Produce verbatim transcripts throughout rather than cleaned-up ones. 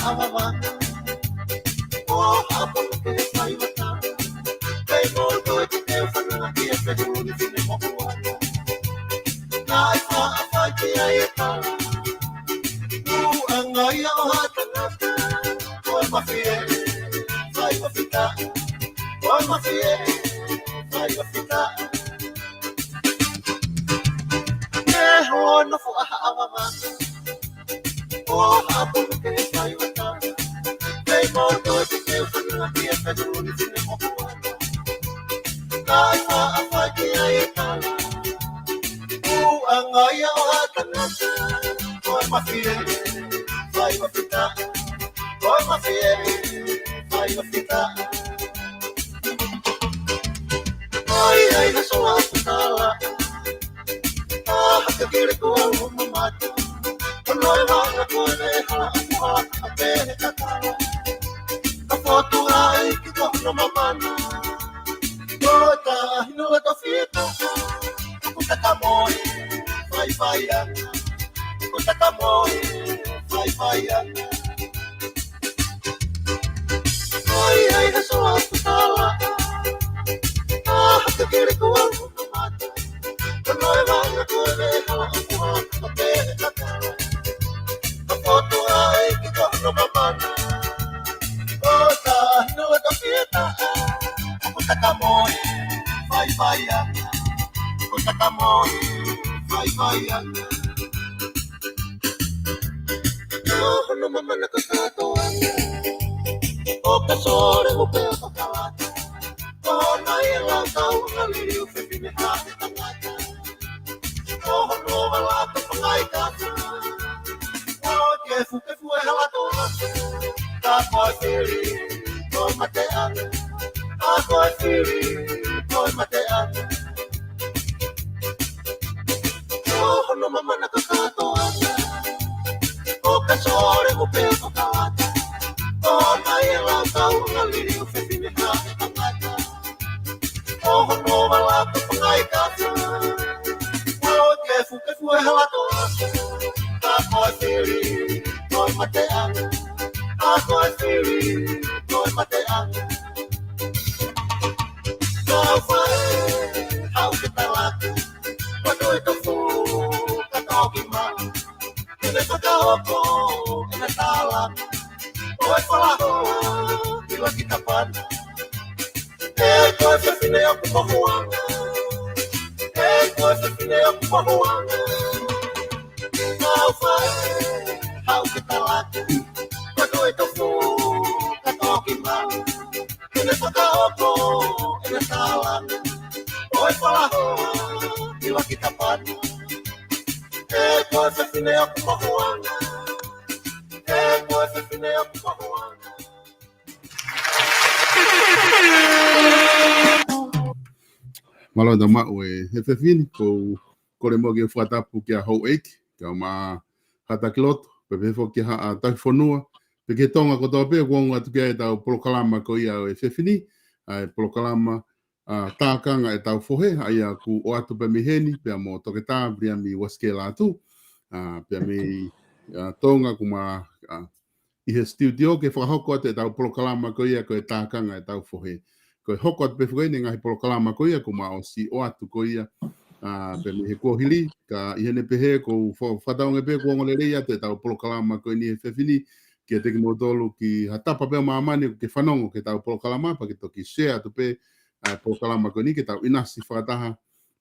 ʻAvavanga. ʻO haʻapongipongi ke fai vata. Pei mo toe ke te fananga ki he fetuli fine mokuana. Naʻe faʻa fai ki ai e tala. Tuʻunga ia ʻo ha tangata. Ko e mafie, fai mafita. Ko e mafie, fai mafita. Ke hono fuʻu ʻaha ʻavavanga. ʻO haʻapongipongi ke fai vata. Pei mo toe ke te fananga ki he fetuli fine mokuana. Naʻe faʻa fai ki ai e tala. Tuʻunga ia ʻo ha tangata. Ko e mafie, fai mafita. Ko e mafie, fai mafita. ʻAi, ʻai, ha sola ʻoku tala. ʻA ha kekele ko au ʻo mamata. Ko noe vanga ko e hala ʻoku hala a pehē ka tala. Ka fotu ai ki ko hono mamana. Ko e taʻahine loto fita. Ko e takamoi, fai fai anga. Ko e takamoi, fai fai anga. ʻAi, ʻai, ha sola ʻoku tala. ʻA ha kekele ko au ʻo mamata. Ko noe vanga ko e hala ʻoku hala a pehē ka tala. Ka fotu ai ki ko hono mamana. Ko e taʻahine loto fita. Ko e takamoi, fai fai anga. Ko e takamoi, fai fai anga. Ko hono mamana ka kātoanga. ʻO ka sole mo pea ka kalata. Ko nai e lau tau ngalili ʻo fefine haʻe tangata. Ko hono vala ka pangai kata. Ko e kefukefu e hala toa. Ka ko e fili, ko e mateʻanga. Ka ko e fili, ko e mateʻanga. Ko hono mamana ka kātoanga. ʻO ka sole mo pea ka kalata. Ko nai e lau tau ngalili ʻo fefine haʻe tangata. Ko hono vala ka pangai kata. Ko e kefukefu e hala toa. Ka ko e fili, ko e mateʻanga. Ka ko e fili, ko e mateʻanga. Kau fai, haʻu ke talaki. Ko e tofu, ka toki ma. Ke ne fakahoko, ke ne tala. ʻO e falahoa, ʻi laki tapana. E ko e fefine ʻoku mohuanga. E ko e fefine ʻoku mohuanga. Kau fai, haʻu ke talaki. Ko e tofu, ka toki ma. Ke ne fakahoko, ke ne tala. ʻO e falahoa, ʻi laki tapana. E ko e fefine ʻoku mohuanga. E ko e fefine ʻoku mohuanga. Mālō e tau maʻu e he fefine, ko e kole mo ke fakatapu kia Houʻeiki, kia ma Hata Kiloto, pea pehē foki kia Haʻa Tauhi Fonua, pea ki he Tonga kotoa pē, kuo ongo atu ki ai e tau polokalama ko ia ʻo e fefine, ʻa e polokalama ʻa Tākanga ʻetau Fohe, ʻa ia ʻoku ʻoatu pē mei heni, pea mo Toketā Viliami Uasikē Lātū, ʻa, pea mei, ʻa, Tonga ʻoku ma, ʻa, ʻi he studio ke fakahoko atu ʻetau polokalama ko ia ko e Tākanga ʻetau Fohe. Ko e hoko atu pē foki eni e ngaahi polokalama ko ia ʻoku ma ʻosi ʻoatu ko ia, ʻa, pea mei he kuohili, ka ʻi heʻene pehē ʻoku ou fa-, fakatauange pē kuo ongo lelei atu ʻetau polokalama ko eni he fefine, kiate kimoutolu ki ha tapa pē ʻo māmani ʻoku ke fanongo ki heʻetau polokalama, pea ke toki share atu pē ʻa e polokalama ko eni ke tau ʻinasi fakataha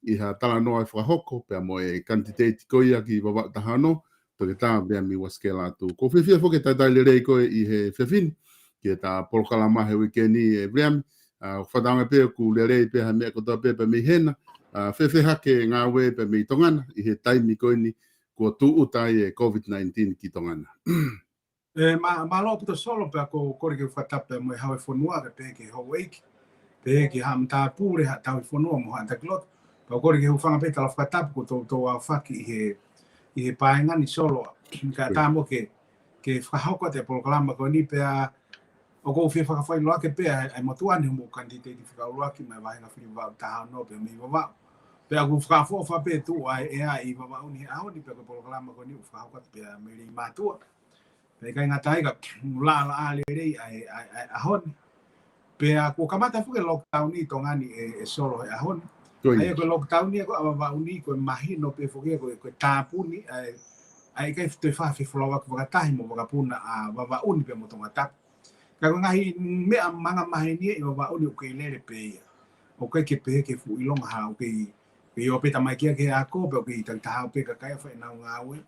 ʻi ha talanoa ʻe fakahoko, pea mo e kanititeiti ko ia ki Vavaʻu taha ono, Toketā Viliami Uasikē Lātū. ʻOku ou fiefia foki ke talitali lelei koe ʻi he fefine, ki heʻeta polokalama he uike ni ʻe Viliami, ʻa, ʻoku ou fakatauange pē ʻoku lelei pē ha meʻa kotoa pē pea mei hena, ʻa, fēfē hake ngāue pea mei Tonga na, ʻi he taimi ko eni kuo tūʻuta ai e COVID nineteen ki Tonga na. ʻE, mā-, mālō ʻaupito Solo pea ʻoku ou kole ke u fakatapu pea mo e Haʻa Fonua pea pehē ki Houʻeiki. Pehē ki Haʻa Matāpule, Haʻa Tauhi Fonua mo Haʻa Takiloto. Pea ʻoku ou kole ke u hūfanga pē ʻi he tala fakatapu kuo toutou aofaki ʻi he, ʻi he paenga ni Solo. Kae ʻatā mo ke, ke fakahoko atu e polokalama ko eni pea ʻoku ou fie fakafeʻiloaki pē ʻa e, ʻa e motuʻa ni mo e kanititeiti fika ʻuluaki mei he vahenga fili Vavaʻu taha ono pea mei Vavaʻu. Pea ʻoku fakaʻofoʻofa pē tuʻu ʻa e ʻea ʻi Vavaʻu ni he ʻaho ni pea ko e polokalama ko eni ʻoku fakahoko atu pea mei Leimātuʻa. Pea ʻikai ngata ai ka ʻoku laʻalaʻā lelei ʻa e, ʻa e, ʻa e ʻaho ni. Pea kuo kamata foki e lockdown ʻi Tonga ni ʻe, ʻe Solo he ʻaho ni. Ko ia. ʻA ia ko e lockdown ia ko ē ʻa Vavaʻu ni ko e mahino pē foki ia ko e, ko e tāpuni ʻa e, ʻa e ʻikai toe fai ha fefolauʻaki fakataha mo e vakapuna ʻa Vavaʻu ni pea mo Tongatapu. Ka ko e ngaahi meʻa anga maheni ia ʻi Vavaʻu ni ʻoku kei lele pē ia. ʻOku ʻikai ke pehē ke fuʻu ʻilonga ha, ʻoku kei, kei ō pē tamaiki ia ki he ako, pea ʻoku kei takitaha ō pē kakai ʻo fai ʻenau ngāue.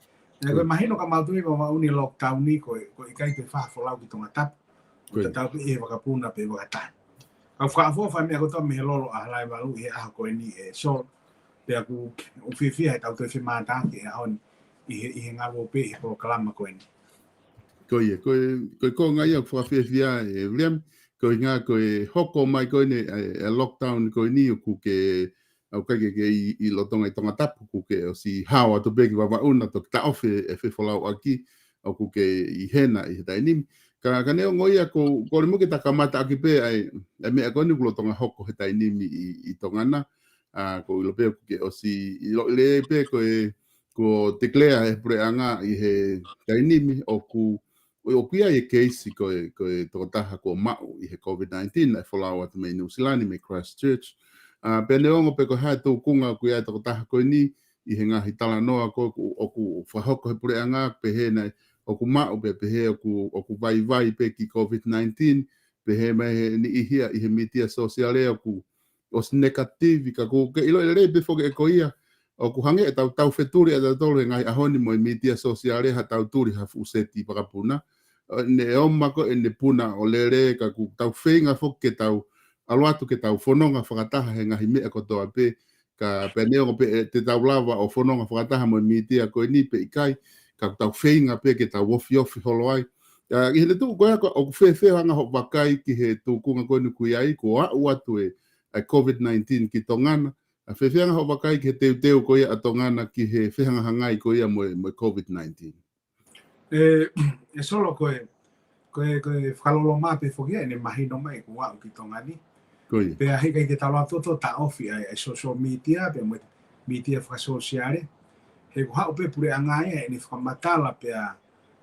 ʻA ia ko e mahino kia mautolu ʻi Vavaʻu ni lockdown ni ko e, ko e ʻikai toe fai ha folau ki Tongatapu. ʻO tatau pē ʻi he vakapuna pe vakataha. Ka ʻoku fakaʻofoʻofa e meʻa kotoa mei he lolo ʻa Halaevalu ʻi he ʻaho ko eni ʻe Solo. Pea ʻoku ou fiefia he tau toe femātaaki he ʻaho ni ʻi he, ʻi he ngaluope ʻi he polokalama ko eni. Ko ia, ko e, ko e konga ia ʻoku fakafiefia ʻe William, ko e ʻuhinga ko e hoko mai ko eni, e, e lockdown ko eni ʻoku ke, ʻoku ʻikai ke, ke ʻi, ʻi Lolotonga ʻi Tongatapu, ʻoku ke ʻosi hao atu pē ki Vavaʻu na toki taʻofi e fefolauʻaki, ʻoku ke ʻi hena ʻi he taimi ni. Ka, ka neongo ia ko, ko e limo ke ta kamata ʻaki pē ʻa e, ʻa e meʻa ko eni ʻoku lolotonga hoko he taimi ni ʻi, ʻi Tonga na, ʻa, ʻoku ou ʻilo pē ʻoku ke ʻosi ʻiloʻi lelei pē ko e, kuo declare he puleʻanga ʻi he taimi ni ʻoku, ʻoku ʻi ai e keisi ko e, ko e tokotaha kuo maʻu ʻi he COVID nineteen, naʻe folau atu mei New Zealand, mei Christchurch. ʻA, pea neongo pē ko e hā e tūkunga ʻoku ʻi ai e tokotaha ko eni ʻi he ngaahi talanoa ko ē ʻoku, ʻoku fakahoko he puleʻanga, pehē naʻe ʻoku maʻu pē, pehē ʻoku, ʻoku vaivai pē ki COVID nineteen, pehē mai he niʻihi ia ʻi he mītia sōsiale ʻoku ʻosi negative, ka ʻoku ke ʻiloʻi lelei pē foki ʻe koe ia, ʻoku hangē ʻetau, tau fetuli ʻe tautolu he ngaahi ʻaho ni mo e mītia sōsiale ha tau tuli ha fuʻu seti vakapuna. ʻO ne ʻomai ko ē ʻene puna ʻo lele, ka ʻoku tau feinga foki ke tau ʻalu atu ke tau fononga fakataha he ngaahi meʻa kotoa pē, ka pea neongo pē ʻe te tau lava ʻo fononga fakataha mo e mītia ko eni pe ʻikai, ka ʻoku tau feinga pē ke tau ofiofi holo ai. ʻA, ʻi heʻene tuʻu ko ia ko ē, ʻoku fēfē hoʻo anga hoʻo vakai ki he tūkunga ko eni ʻoku ʻi ai, kuo aʻu atu e, e COVID nineteen ki Tonga na, ʻa fēfē hoʻo anga hoʻo vakai ki he teuteu ko ia ʻa Tonga na ki he fehangahangai ko ia mo e, mo e COVID nineteen? ʻE, ʻe Solo ko e, ko e, ko e fakaloloma pē foki ia ʻene mahino mai kuo aʻu ki Tonga ni. Ko ia. Pea heʻikai ke tau lava ʻo taʻofi ʻa e, ʻa e social media, pea mo e mītia fakasōsiale. He ʻoku haʻu pē puleʻanga ia ʻene fakamatala pea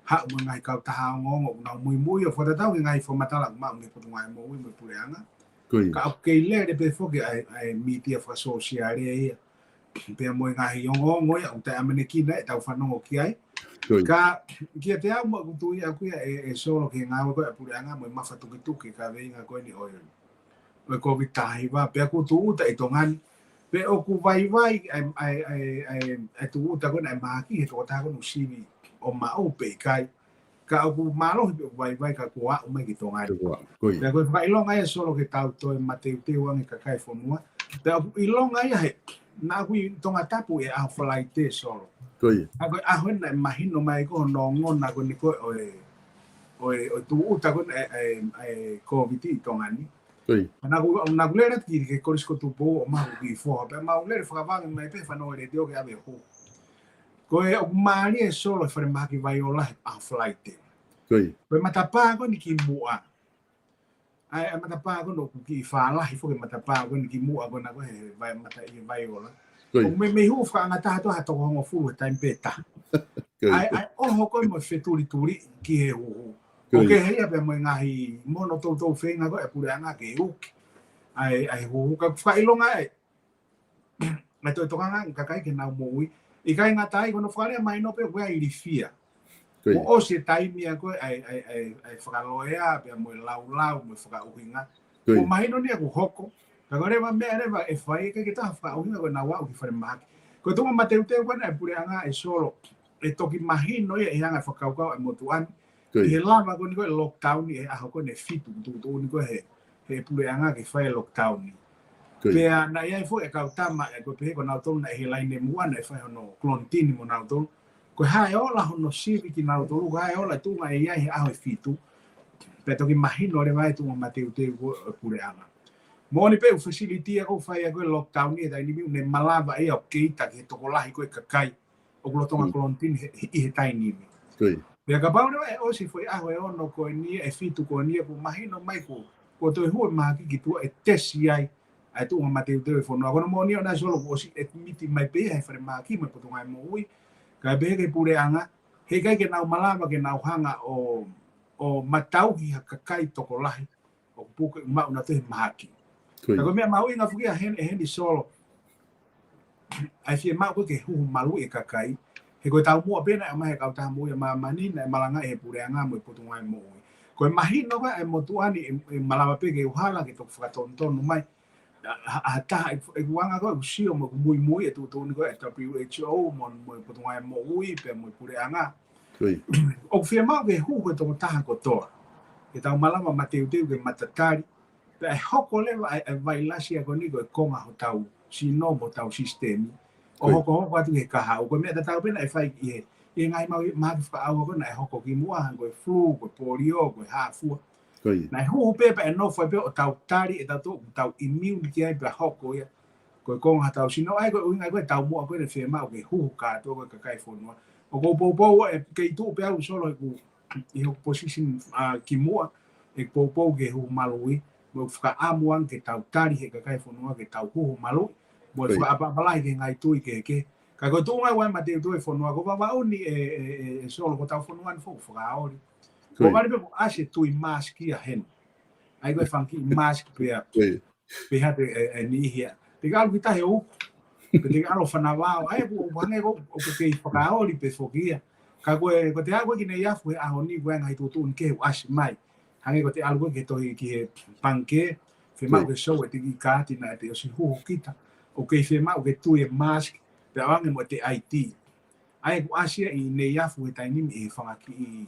haʻu mo e ngaahi kautaha ongoongo ʻoku nau muimui ʻo fakatatau ki he ngaahi fakamatala ʻoku maʻu mei he Potungāue Moʻui mo e puleʻanga. Ko ia. Ka ʻoku kei lele pē foki ʻa e, ʻa e mītia fakasōsiale ia. Pea mo e ngaahi ongoongo ia ʻoku taʻeʻamanekina ʻetau fanongo ki ai. Ko ia. Ka kiate au mo ʻeku tui ʻaʻaku ia ʻe, ʻe Solo ki he ngāue ko ē ʻa e puleʻanga mo e mafatukituki e kaveinga ko eni ʻo e, ʻo e COVID taha hiva, pea kuo tūʻuta ʻi Tonga ni. Pe ʻoku vaivai ʻa e, ʻa e, ʻa e, ʻa e, ʻa e tūʻuta ko ena ʻa e mahaki he tokotaha ko ena ʻoku sivi ʻo maʻu pe ʻikai. Ka ʻoku mālohi pe ʻoku vaivai ka kuo aʻu mai ki Tonga ni. Kuo aʻu, ko ia. Pea ko e fakaʻilonga ia Solo ke tau toe mateuteu ange kakai e fonua. Pea ʻoku ʻilonga ia he, naʻa ku ʻi Tongatapu he ʻaho Falaite Solo. Ko ia. ʻA ko e ʻaho ena naʻe mahino mai ko hono ongona ko eni ko ē ʻo e, ʻo e, ʻo e tūʻuta ko ena ʻa e, ʻa e, ʻa e COVID ʻi Tonga ni. Ko ia. Naʻa ku, naʻa ku lele atu ki he Kolisi ko Tupou ʻo maʻu e kiʻi foha. Pea mau lele fakavangi mai pē fanongo letiō ke ʻave hū. Ko e ʻoku mālie Solo e falemahaki Vaiola he ʻaho Falaite. Ko ia. Ko e matapā ko eni kimuʻa. ʻA e, ʻa e matapā ko ena ʻoku kiʻi fālahi foki e matapā ko ena kimuʻa ko ena ko ē he vai, mata ʻi Vaiola. Ko ia. ʻOku meimei hū fakaʻangataha atu ha toko hongofulu he taimi pē taha. Ko ia. ʻA e, ʻa e ʻoho ko ē mo e fetulituli ki he huhu. Ko ia. ʻOku kehe ia pea mo e ngaahi mono toutou feinga ko ē ʻa e puleʻanga ke uki ʻa e, ʻa e huhu. Ka fakaʻilonga ʻa e ʻa e toe tokanga e kakai ke nau moʻui. ʻIkai ngata ai, ko hono fakalea mahino pē ʻoku ʻi ai e ilifia. Ko ia. Kuo ʻosi e taimi ia ko ē ʻa e, ʻa e, ʻa e, ʻa e fakaloea, pea mo e laulau, mo e fakaʻuhinga. Ko ia. Kuo mahino ni ia kuo hoko. Ka ko e leva meʻa leva ʻe fai, ʻikai ke toe fakaʻuhinga ko ē ʻenau aʻu ki falemahaki. Ko e tuʻunga mateuteu ko ena ʻa e puleʻanga ʻe Solo, ʻe toki mahino ia ʻi he anga e fakakaukau ʻa e motuʻa ni. Ko ia. ʻI he lava ko eni ko ē lockdown ʻi he ʻaho ko eni ʻe fitu, tuʻutuʻuni ko ē he, he puleʻanga ke fai e lockdown ni. Ko ia. Pea naʻe ʻi ai foki e kau tama, ʻe ko e pehē ko nautolu naʻe ʻi he laine muʻa naʻe fai hono kolonitini mo nautolu. Ko e hā e ola hono sivi kinautolu, ko e hā e ola e tuʻunga ʻe ʻi ai he ʻaho ʻe fitu. Pea toki mahino leva e tuʻunga mateuteu ko ē ʻo e puleʻanga. Moʻoni pē ʻū facility ia ʻoku fai ʻaki e lockdown ni he taimi ni, ne malava ia ʻo keita ki he tokolahi ko ē e kakai ʻoku lolotonga kolonitini he, he, ʻi he taimi ni. Ko ia. Pea kapau leva ʻe ʻosi e foʻi ʻaho ʻe ono ko eni, ʻe fitu ko eni, kuo mahino mai kuo, kuo toe hū e mahaki ki tuʻa ʻe tesi ai ʻa e tuʻunga mateuteu e fonua. Ko hono moʻoni ʻoku ou sio Solo kuo ʻosi admit mai pē ia he falemahaki mo e Potungāue Moʻui. Kae pehē ki he puleʻanga, He ʻikai ke nau malava ke nau hanga ʻo, ʻo matauhi ha kakai tokolahi ʻoku puke maʻu nautolu he mahaki. Ka ko e meʻa mahuʻinga foki ia ʻa Heni, ʻa Heni Solo, ʻa e fiemaʻu ko ē ke huhu maluʻi e kakai. He ko e taumuʻa pē naʻe ʻomai he Kautaha Moʻui ʻa Māmani naʻe malangaʻi he puleʻanga mo e Potungāue Moʻui. Ko e mahino ko ē ʻa e motuʻa ni ʻe, ʻe malava pē ke u hala ke toki fakatonutonu mai ʻa, ʻa, ʻa ha taha ʻi, ʻi he anga ko ē ʻoku sio mo ʻoku muimui e tuʻutuʻuni ko ē ʻa e W H O mo, mo e Potungāue Moʻui pea mo e puleʻanga. ʻOku fiemaʻu ke huhu e tokotaha kotoa. Ke tau malava mateuteu ke matatali. Pea ʻe hoko leva ʻa e, ʻa e vailasi ia ko eni ko e konga hotau sino mo hotau sisitemi. ʻO hokohoko atu ki he kahaʻu. Ko e meʻa tatau pē naʻe fai ʻi he, ʻi he ngaahi mau, mahaki fakaʻauha ko ē naʻe hoko kimuʻa, ko e flu, ko e polio, ko e hā fua. Naʻe huhu pē pea ʻe nofo ai pē ʻo tau tali ʻe tautolu ʻoku tau immune ki ai pea hoko ia. Ko e konga hotau sino, ʻa ia ko e ʻuhinga ko ē taumuʻa ko ē naʻe fiemaʻu ke huhu kātoa ko ē kakai fonua. ʻOku ou poupou ʻe kei tuʻu pē au Solo ʻi heʻeku, ʻi heʻeku position, ʻa, kimuʻa, ʻeku poupou ke huhu maluʻi, mo e fakaʻamu ange ke tau tali he kakai fonua ke tau huhu maluʻi, mo e fakaʻapaʻapa lahi ki he ngaahi tui kehekehe. Ka ko e tuʻunga ʻoku ʻi ai mateuteu e fonua, ko Vavaʻu ni ʻe, ʻe, ʻe, ʻe Solo ko hotau fonua ni foʻou fakaoli. Ko e vale pē ʻoku ʻasi e tui mask ia heni. ʻA ia ko e fanga kiʻi mask pē ia. Pehē atu e, e niʻihi ia. Te ke ʻalu ki tahi ʻo uku. Pe te ke ʻalu ʻo fanavao. ʻA ia ʻoku, ʻoku hangē ko, ʻoku kei fakaoli pē foki ia. Ka ko e, ko e te aʻu ko ē ki Neiafu he ʻaho ni ko e ngaahi tuʻutuʻuni kehe ʻoku ʻasi mai. Hangē ko e te aʻu ko ē ki he tohi ki he pangikē. Fiemaʻu ke show e tiki kaati naʻe te ʻosi huhu kita. ʻOku kei fiemaʻu ke tui e mask. Pea ʻoange mo e te I D. ʻA ia ʻoku ʻasi ia ʻi Neiafu he taimi ni ʻi he fanga kiʻi,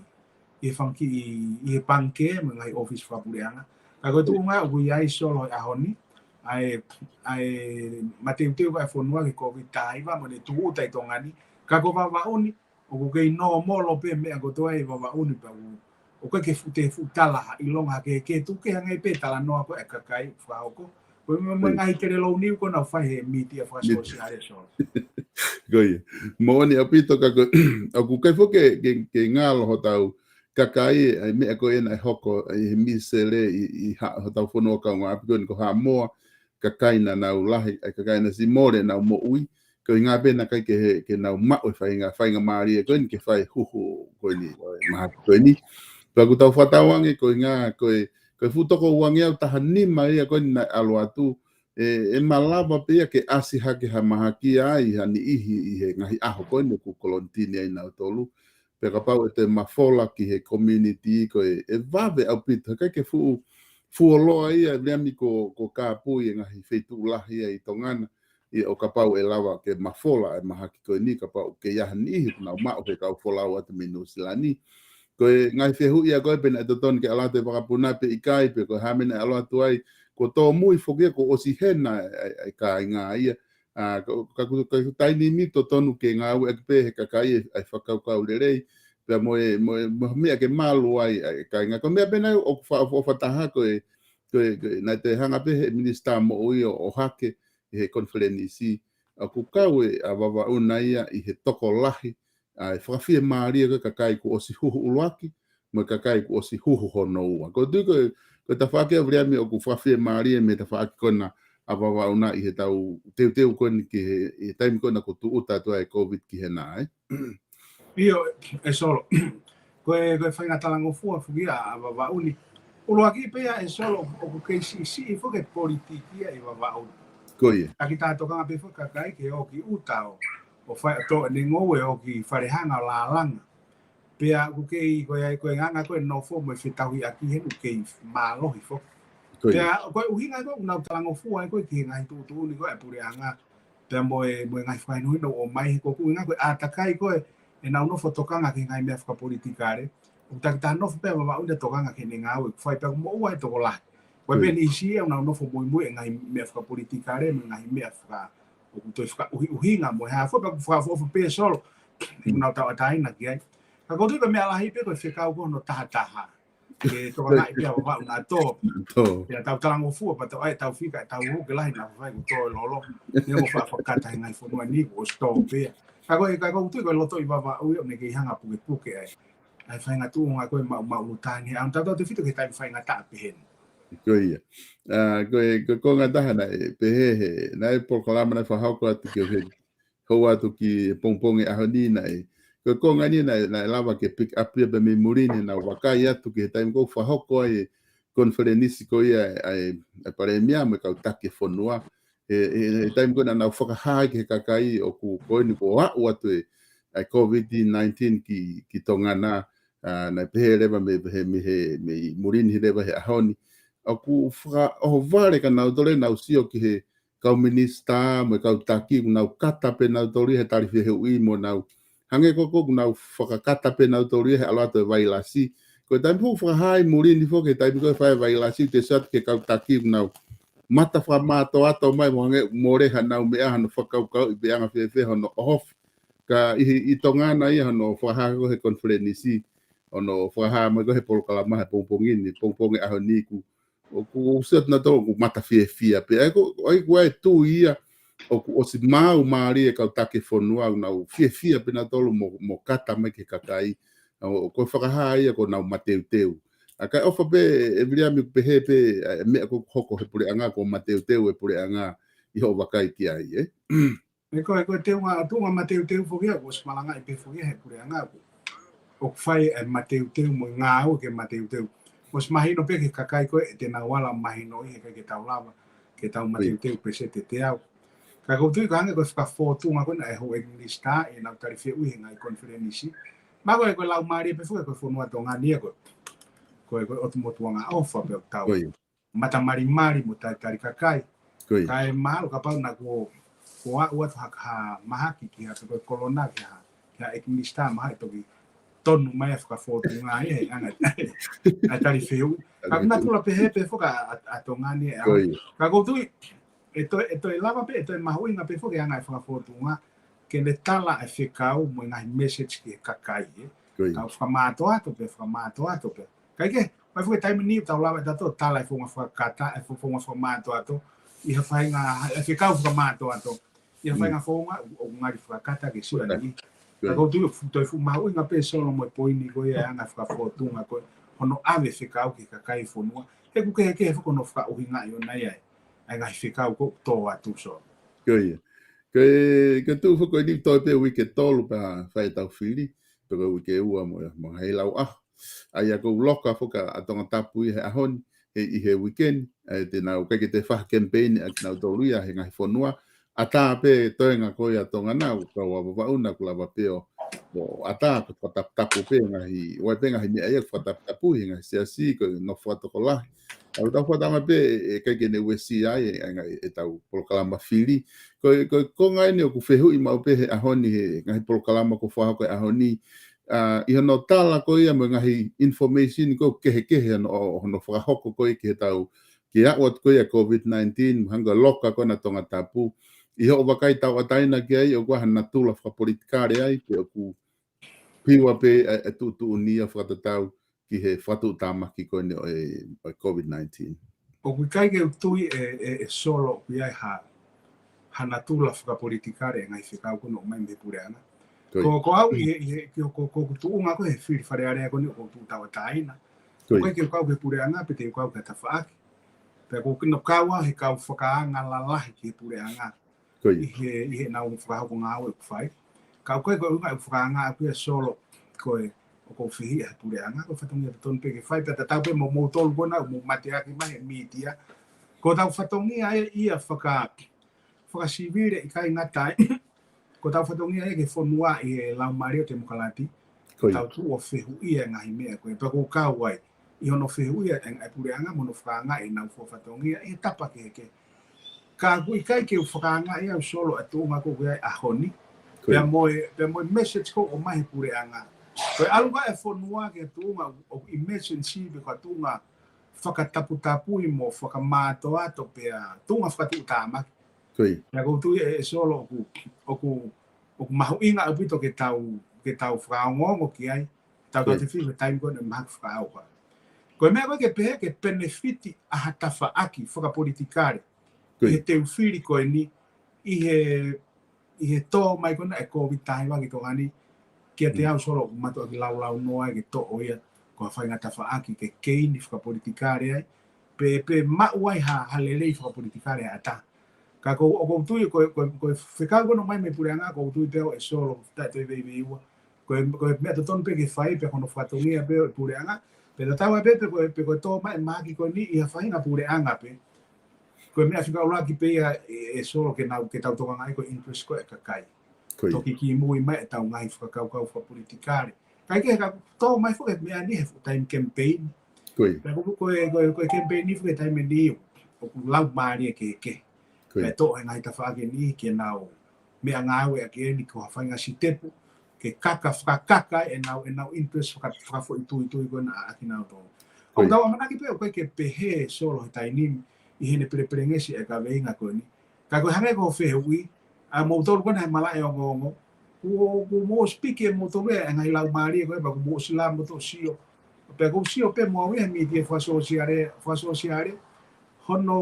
ʻi he fanga kiʻi, ʻi he pangikē mo e ngaahi ʻōfisi fakapuleʻanga. Ka ko e tuʻunga ʻoku ʻi ai Solo he ʻaho ni, ʻa e, ʻa e mateuteu ko ē ʻa e fonua ki he Covid taha hiva mo ʻene tūʻuta ʻi Tonga ni. Ka ko Vavaʻu ni, ʻoku kei nōmolo pē meʻa kotoa ʻi Vavaʻu ni pea ʻoku ʻoku ʻikai ke fuʻu te fuʻu tala ha ʻilonga kehekehe, tuku kehe ange pē talanoa ko ē ʻa e kakai fakahoko. Ko e mo, mo e ngaahi kelelou niu ko ē naʻa nau fai he mītia fakasōsiale Solo. Ko ia. Moʻoni ʻaupito ka ko, ʻoku ʻikai foki ke, ke, ke ngalo hotau kakai, ʻa e meʻa ko ē naʻe hoko, ʻi he misele ʻi, ʻi ha, hotau fonua kaungāʻapi ko eni ko Haʻamoa, kakai naʻa nau lahi, ʻa e kakai naʻe ʻosi mole ʻenau moʻui, ko e ʻuhinga pē naʻe ʻikai ke he, ke nau maʻu e faʻahinga, faʻahinga mālie ko eni ke fai huhu ko eni, ʻo e mahaki ko eni. Pea ʻoku tau fakatauange ko e ʻuhinga, ko e, ko e fuʻu toko uangeau taha nima ia ko eni naʻe ʻalu atu, ʻe, ʻe malava pē ia ke ʻasi hake ha mahaki ai ha niʻihi ʻi he ngaahi ʻaho ko eni ʻoku kolonitini ai nautolu. Pea kapau ʻe toe mafola ki he community ko e, ʻe vave ʻaupito, he ʻikai ke fuʻu, fuoloa ia, Viliami ko, ko Kāpui e ngaahi feituʻu lahi ia ʻi Tonga na, ʻio ʻo kapau ʻe lava ke mafola e mahaki ko eni, kapau ʻoku ʻi ai ha niʻihi ʻoku nau maʻu he kau folau atu mei Nuʻusila ni. Ko e ngaahi fehuʻi ia ko ē pe naʻe totonu ke ʻalu atu e vakapuna pe ʻikai, pe ko e hā e meʻa naʻe ʻalu atu ai, kuo tōmui foki ia kuo ʻosi hena e, e, e kāinga ia, ʻa, ka, ka, ka, ka taimi ni totonu ke ngāueʻaki pē he kakai e, ʻa e fakakaukau lelei, pea mo e, mo e, mo e meʻa ke malu ai, ʻa e kāinga. Ko e meʻa pē naʻe ʻoku fa-, ʻoku fakataha ko e, ko e, ko e, naʻe toe hanga pē he minisitā moʻui ʻo, ʻo ʻohake he konifelenisi, ʻoku kau e, ʻa Vavaʻu na ia ʻi he tokolahi, ʻa e fakafiemālie ko e kakai kuo ʻosi huhu ʻuluaki, mo e kakai kuo ʻosi huhu hono ua. Ko e tui ko e, ko e tafaʻaki ʻa Viliami ʻoku fakafiemālie mei he tafaʻaki ko ena ʻa Vavaʻu na ʻi heʻetau teuteu ko eni ki he, ʻi he taimi ko ena kuo tūʻuta atu ai e Covid ki hena, ē? ʻIo, ē Solo. Ko e, ko e faʻahinga talangofua foki ia ʻa Vavaʻu ni. ʻUluaki pē ia ē Solo, ʻoku kei siʻisiʻi foki e politiki ia ʻi Vavaʻu ni. Ko ia. ʻA kita tokanga pē foki kakai ke ō ki ʻuta ʻo, ʻo fai ʻo tō ʻene ngoue ʻo ō ki Falehanga ʻo lālanga. Pea ʻoku kei, ko e, ko e anga ko ē nofo mo e fetauhiʻaki heni ʻoku kei mālohi foki. Ko ia. Pea, ko e ʻuhinga ko ē ʻoku nau talangofua ai ko ē ki he ngaahi tuʻutuʻuni ko ē ʻa e puleʻanga. Pea mo e, mo e ngaahi fakahinohino ʻoku ʻomai he ko ʻeku ʻuhinga ko e ʻātakai ko ē ʻenau nofo tokanga ki he ngaahi meʻa fakapolitikale. ʻOku takitaha nofo pē ʻa Vavaʻu ni ʻo tokanga ki heʻene ngāue ʻoku fai pea ʻoku moʻua e tokolahi. Ko e pē niʻihi siʻi ʻoku nau nofo muimui he ngaahi meʻa fakapolitikale, mo e ngaahi meʻa faka-, ʻoku toe fakaʻuhiʻuhinga mo e hā fua pea ʻoku fakaʻofoʻofa pē Solo. ʻOku nau tauʻatāina ki ai. Ka ko e tui ko e meʻa lahi pē ko e fekau ko hono tahataha. Ke tokanga ai pē ʻa Vavaʻu na ʻo tō. Tō. Pea tau talangofua pea tau ʻai tau fika ʻetau uke lahi naʻa fai kuo tō e lolo. Neongo faʻa fakakata he ngaahi fonua ni kuo ʻosi tō pē ia. Ka ko e, ka ko e tui ko e loto ʻi Vavaʻu ia ʻoku ne kei hanga pukepuke ai. ʻA e faʻahinga tuʻunga ko ē maʻu, maʻu ʻulutāni. ʻA ʻoku tau tau te fito ki he taimi faingataʻa pehē ni. Ko ia. ʻA, ko e, ko e konga taha naʻe pehē he, naʻe polokalama naʻe fakahoko atu ki he hou atu ki he pongipongi ʻaho ni naʻe, Ko e konga eni naʻe, naʻe lava ke pick up ia pē mei muli ni, naʻa nau vakai atu ki he taimi ko ē ʻoku fakahoko ai e konifelenisi ko ia ʻa e, ʻa e palēmia mo e kau taki fonua. He, he, he taimi ko ē naʻa nau fakahā ai ki he kakai ʻoku ko eni kuo aʻu atu e, ʻa e COVID nineteen ki, ki Tonga na, ʻa, naʻe pehē leva mei, mei, mei he, mei muli ni leva he ʻaho ni. ʻOku fakaʻohovale kia nautolu ʻenau sio ki he kau minisitā mo e kau taki, ʻoku nau kata pē nautolu ia he tali fehuʻi mo nau hangē ko ē ʻoku nau fakakata pē nautolu ia he ʻalu atu e vailasi. Ko e taimi foki ʻoku fakahā ai muli ni foki, he taimi ko ē ʻe fai e vailasi, te sio atu ki he kau taki ʻoku nau mata fakamātoato mai mo hangē ʻoku mole hanau meʻa, hano fakakaukauʻi pe anga fēfē hono ʻohofi. Ka ʻi, ʻi Tonga na ia hono fakahā ko ē he konifelenisi, hono fakahā mai ko ē he polokalama he pongipongi ni, pongipongi ʻaho ni ʻoku, ʻoku, ʻoku sio atu nautolu ʻoku mata fiefia pē. ʻA ia ko, ʻa ia ko e tui ia ʻoku ʻosi maau mālie e kau taki fonua, ʻoku nau fiefia pē nautolu mo, mo kata mai ki he kakai. ʻA ia ko e fakahā ia ʻoku nau mateuteu. ʻA ia kae ʻofa pē, ʻe Viliami, ʻoku pehē pē, ʻa e meʻa ʻoku hoko he puleʻanga, ʻoku mateuteu e puleʻanga ʻi hoʻo vakai ki ai, ē? ʻE ko e, ko e tuʻunga, tuʻunga mateuteu foki ia, ʻoku ʻosi malangaʻi pē foki ia he puleʻanga ʻoku, ʻoku fai e mateuteu mo e ngāue ke mateuteu. ʻOsi mahino pē ki he kakai ko ē te nau ala mahinoʻi he ʻikai ke tau lava ke tau mateuteu pē se te te au. Ka ʻoku ou tui ʻoku hangē ko e fakafōtunga ko ena ʻa e houʻeiki minisitā ʻenau tali fehuʻi he ngaahi konifelenisi. Ma ko e, ko e laumālie pē foki ko e fonua Tonga ni ia ko e, ko e, ko e ʻOtu Motu Angaʻofa pē ʻoku tau mata malimali mo talitali kakai. Kae mahalo kapau naʻa kuo, kuo aʻu atu ha, ha mahaki ki ha, ko e kolona ki ha, ki ha ʻeiki minisitā mahalo ʻe toki tonu mai ʻa e fakafōtunga ia he anga ʻa e tali fehuʻi. Ka ʻoku natula pehē pē foki ʻa, ʻa, ʻa Tonga ni ʻe au. Ka ʻoku ou tui, ʻe toe, ʻe toe lava pē, ʻe toe mahuʻinga pē foki ʻa e anga e fakafōtunga, ke ne tala e fekau mo e ngaahi message ki he kakai, ē. Ka ʻoku fakamātoato pē, fakamātoato pē. Kae kehe, mai foki taimi ni ʻoku tau lava ʻe tautolu tala e founga fakakata, e fo-, founga fakamātoato, ʻi ha faʻahinga, e fekau fakamātoato, ʻi ha faʻahinga founga ʻoku, ʻoku ngali fakakata ke sio ai. Ka ʻoku ou tui ʻoku fu-, toe fuʻu mahuʻinga pē Solo mo e poini ko ia ʻa e anga fakafōtunga ko ē, hono ʻave fekau ki he kakai e fonua. He ʻoku kehekehe foki hono fakaʻuhingaʻi ʻona ia ʻa e ngaahi fekau ʻoku tō atu, Solo. Ko ia. Ko e, ko e tuʻu foki ko eni toe pē uike ʻe tolu pea fai ʻetau fili, pe ko e uike ʻe ua mo, mo e ngaahi lau ʻaho. ʻA ia ʻoku ou loka foki ʻa Tongatapu ia he ʻaho ni, he, ʻi he uike ni, ʻa ia te nau ʻikai ke toe fai ha kemipeini ʻa kinautolu ia he ngaahi fonua, ʻatā pē toenga ko ia ʻa Tonga na, ʻoku kau ʻa Vavaʻu na ʻoku lava pē ʻo, ʻo ʻatā ko e fakataputapu pē ngaahi, ʻoku ʻi ai pē ngaahi meʻa ia ʻoku fakataputapu he ngaahi siasi, ko e nofo fakatokolahi. ʻOku tau fakatama pē ʻe, ʻe ʻikai ke ne uesia ai, ʻe, ʻe, ʻetau polokalama fili. Ko e, ko e konga eni ʻoku fehuʻi maʻu pē he ʻaho ni he ngaahi polokalama ʻoku fakahoko he ʻaho ni. ʻA, ʻi hono tala ko ia mo e ngaahi information ʻoku kehekehe hono, hono fakahoko ko ia ki he tau, ki he aʻu atu ko ia COVID nineteen, hangē ko e loka ko ena ʻa Tongatapu. ʻI hoʻo vakai tauʻatāina ki ai, ʻoku ʻi ai ha natula fakapolitikale ai, pe ʻoku piua pē ʻa e, ʻa e tuʻutuʻuni ia fakatatau ki he fakatuʻutāmaki ko eni ʻo e, ʻo e COVID nineteen. ʻOku ʻikai ke u tui ʻe, ʻe, ʻe Solo ʻoku ʻi ai ha, ha natula fakapolitikale ʻa e ngaahi fekau ko ena ʻoku ʻomai mei he puleʻanga. Ko ia. Ko, ko au ʻi he, ʻi he, ki ho, ko, ko hoku tuʻunga ko ē he fili Fale Alea ko eni ʻoku ou tuʻu tauʻatāina. Ko ia. ʻOku ʻikai ke u kau ki he puleʻanga pe te u kau ki ha tafaʻaki. Pea ʻoku ou kei kau au he kau fakaanga lalahi ki he puleʻanga. Ko ia. ʻI he, ʻi heʻenau fakahoko ngāue ʻoku fai. Ka ʻoku ʻikai ko e ʻuhinga ʻeku fakaanga ʻaʻaku ia Solo, ko e, ʻoku ou fehiʻa he puleʻanga, ko e fatongia totonu pē ke fai, pea tatau pē mo moutolu ko ena ʻoku mou mateaki mai he mītia. Ko hotau fatongia ē ia faka-, fakasivile ʻikai ngata ai. Ko hotau fatongia ia ki he fonua ʻi he laumālie ʻo e temokalati. Ko ia. Tau tuʻu ʻo fehuʻia e ngaahi meʻa ko ē. Pea ʻoku ou kau ai ʻi hono fehuʻia e, e puleʻanga mo hono fakaangaʻi ʻenau fuafatongia ʻi he tapa kehekehe. Ka ʻoku ʻikai ke u fakaangaʻi au Solo ʻa e tuʻunga ko ē ʻoku ʻi ai he ʻaho ni. Ko ia. Pea mo e, pea mo e message ko ē ʻoku ʻomai he puleʻanga. Ko e ʻalu ko ē e fonua ki ha tuʻunga ʻoku emergency pe ko ha tuʻunga fakataputapui mo fakamātoato pea tuʻunga fakatuʻutāmaki. Ko ia. Pea ʻoku ou tui ʻe, ʻe Solo ʻoku, ʻoku, ʻoku mahuʻinga ʻaupito ke tau, ke tau fakaongoongo ki ai. Tau, ko ia, tau te fili he taimi ko eni mahaki fakaʻauha. Ko e meʻa ko ē ke pehē ke penefiti ʻa ha tafaʻaki fakapolitikale. Ko ia. ʻI he teu fili ko eni, ʻi he, ʻi he tō mai ko ena e COVID taha hiva ki Tonga ni, kiate au Solo ʻoku mātuʻaki laulaunoa ke toʻo ia ko ha faʻahinga tafaʻaki ke keini fakapolitikale ai, pe, pe maʻu ai ha, ha lelei fakapolitikale ʻataʻatā. Ka ʻoku, ʻoku ou tui ko, ko, ko e fekau ko ena ʻoku ʻomai mei he puleʻanga, ʻoku ou tui pē au ʻe Solo, taʻe toe veiveiua. Ko e, ko e meʻa totonu pē ke fai, pea ko hono fatongia pē ʻo e puleʻanga. Pea tatau ai pē, pe ko e, pe ko e tō mai e mahaki ko eni ʻi ha faʻahinga puleʻanga pē. Ko e meʻa fika ʻuluaki pē ia ʻe, ʻe Solo ke nau, ke tau tokangaʻi ko e interest ko ē ʻa e kakai. Ko ia. Toki kimui mai ʻetau ngaahi fakakaukau fakapolitikale. Kae kehe ka tō mai foki e meʻa ni he fuʻu taimi campaign. Ko ia. Pea ko, ko e, ko e, ko e campaign ni foki he taimi ni ʻoku laumālie kehekehe. Ko ia. Pea toʻo e ngaahi tafaʻaki ni ke nau meʻangāueʻaki eni ko ha faʻahinga sitepu ke kaka, fakakaka ʻenau, ʻenau interest faka-, fakafoʻituitui ko ena ʻa kinautolu. Ko ia. ʻOku tau ʻamanaki pē ʻoku ʻikai ke pehē ʻe Solo he taimi ni ʻi heʻene pelepelengesi e kaveinga ko eni. Ka ko e hangē ko e fehuʻi, ʻa moutolu ko ena he malaʻe ongoongo, kuo, kuo mou ʻosi piki ʻe moutolu e ngaahi laumālie ko ē, pea kuo mou ʻosi lava moutolu ʻo sio. Pea ʻoku ou sio pē mo au ia he mītia fakasōsiale, fakasōsiale, hono,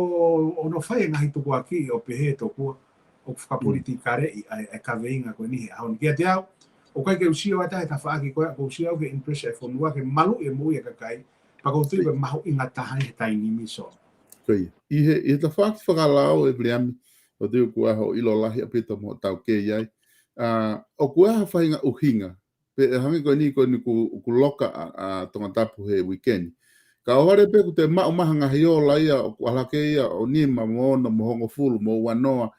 hono fai e ngaahi tukuakiʻi ʻo pehē tokua ʻoku fakapolitikaleʻi ʻa e, ʻa e kaveinga ko eni he ʻaho ni. Kiate au, ʻoku ʻikai ke u sio atu he tafaʻaki ko ē, ʻoku ou sio au ki he interest ʻa e fonua ke maluʻi e moʻui ʻa e kakai, pea ʻoku ou tui ko e mahuʻinga taha ia he taimi ni, Solo. Ko ia. ʻI he, ʻi he tafaʻaki fakalao, ʻe Viliami, ʻoku ou tui ʻoku ʻi ai hoʻo ʻilo lahi ʻaupito mo hoʻo taukei ai. ʻA, ʻoku ʻi ai ha faʻahinga ʻuhinga, pea ʻe hangē ko eni, ko eni ʻoku, ʻoku loka ʻa, ʻa Tongatapu he uike ni. Ka ʻohovale pē kuo toe maʻu mai ha ngaahi ola ia ʻoku ʻalu hake ia ʻo nima mo ono mo hongofulu mo uanoa.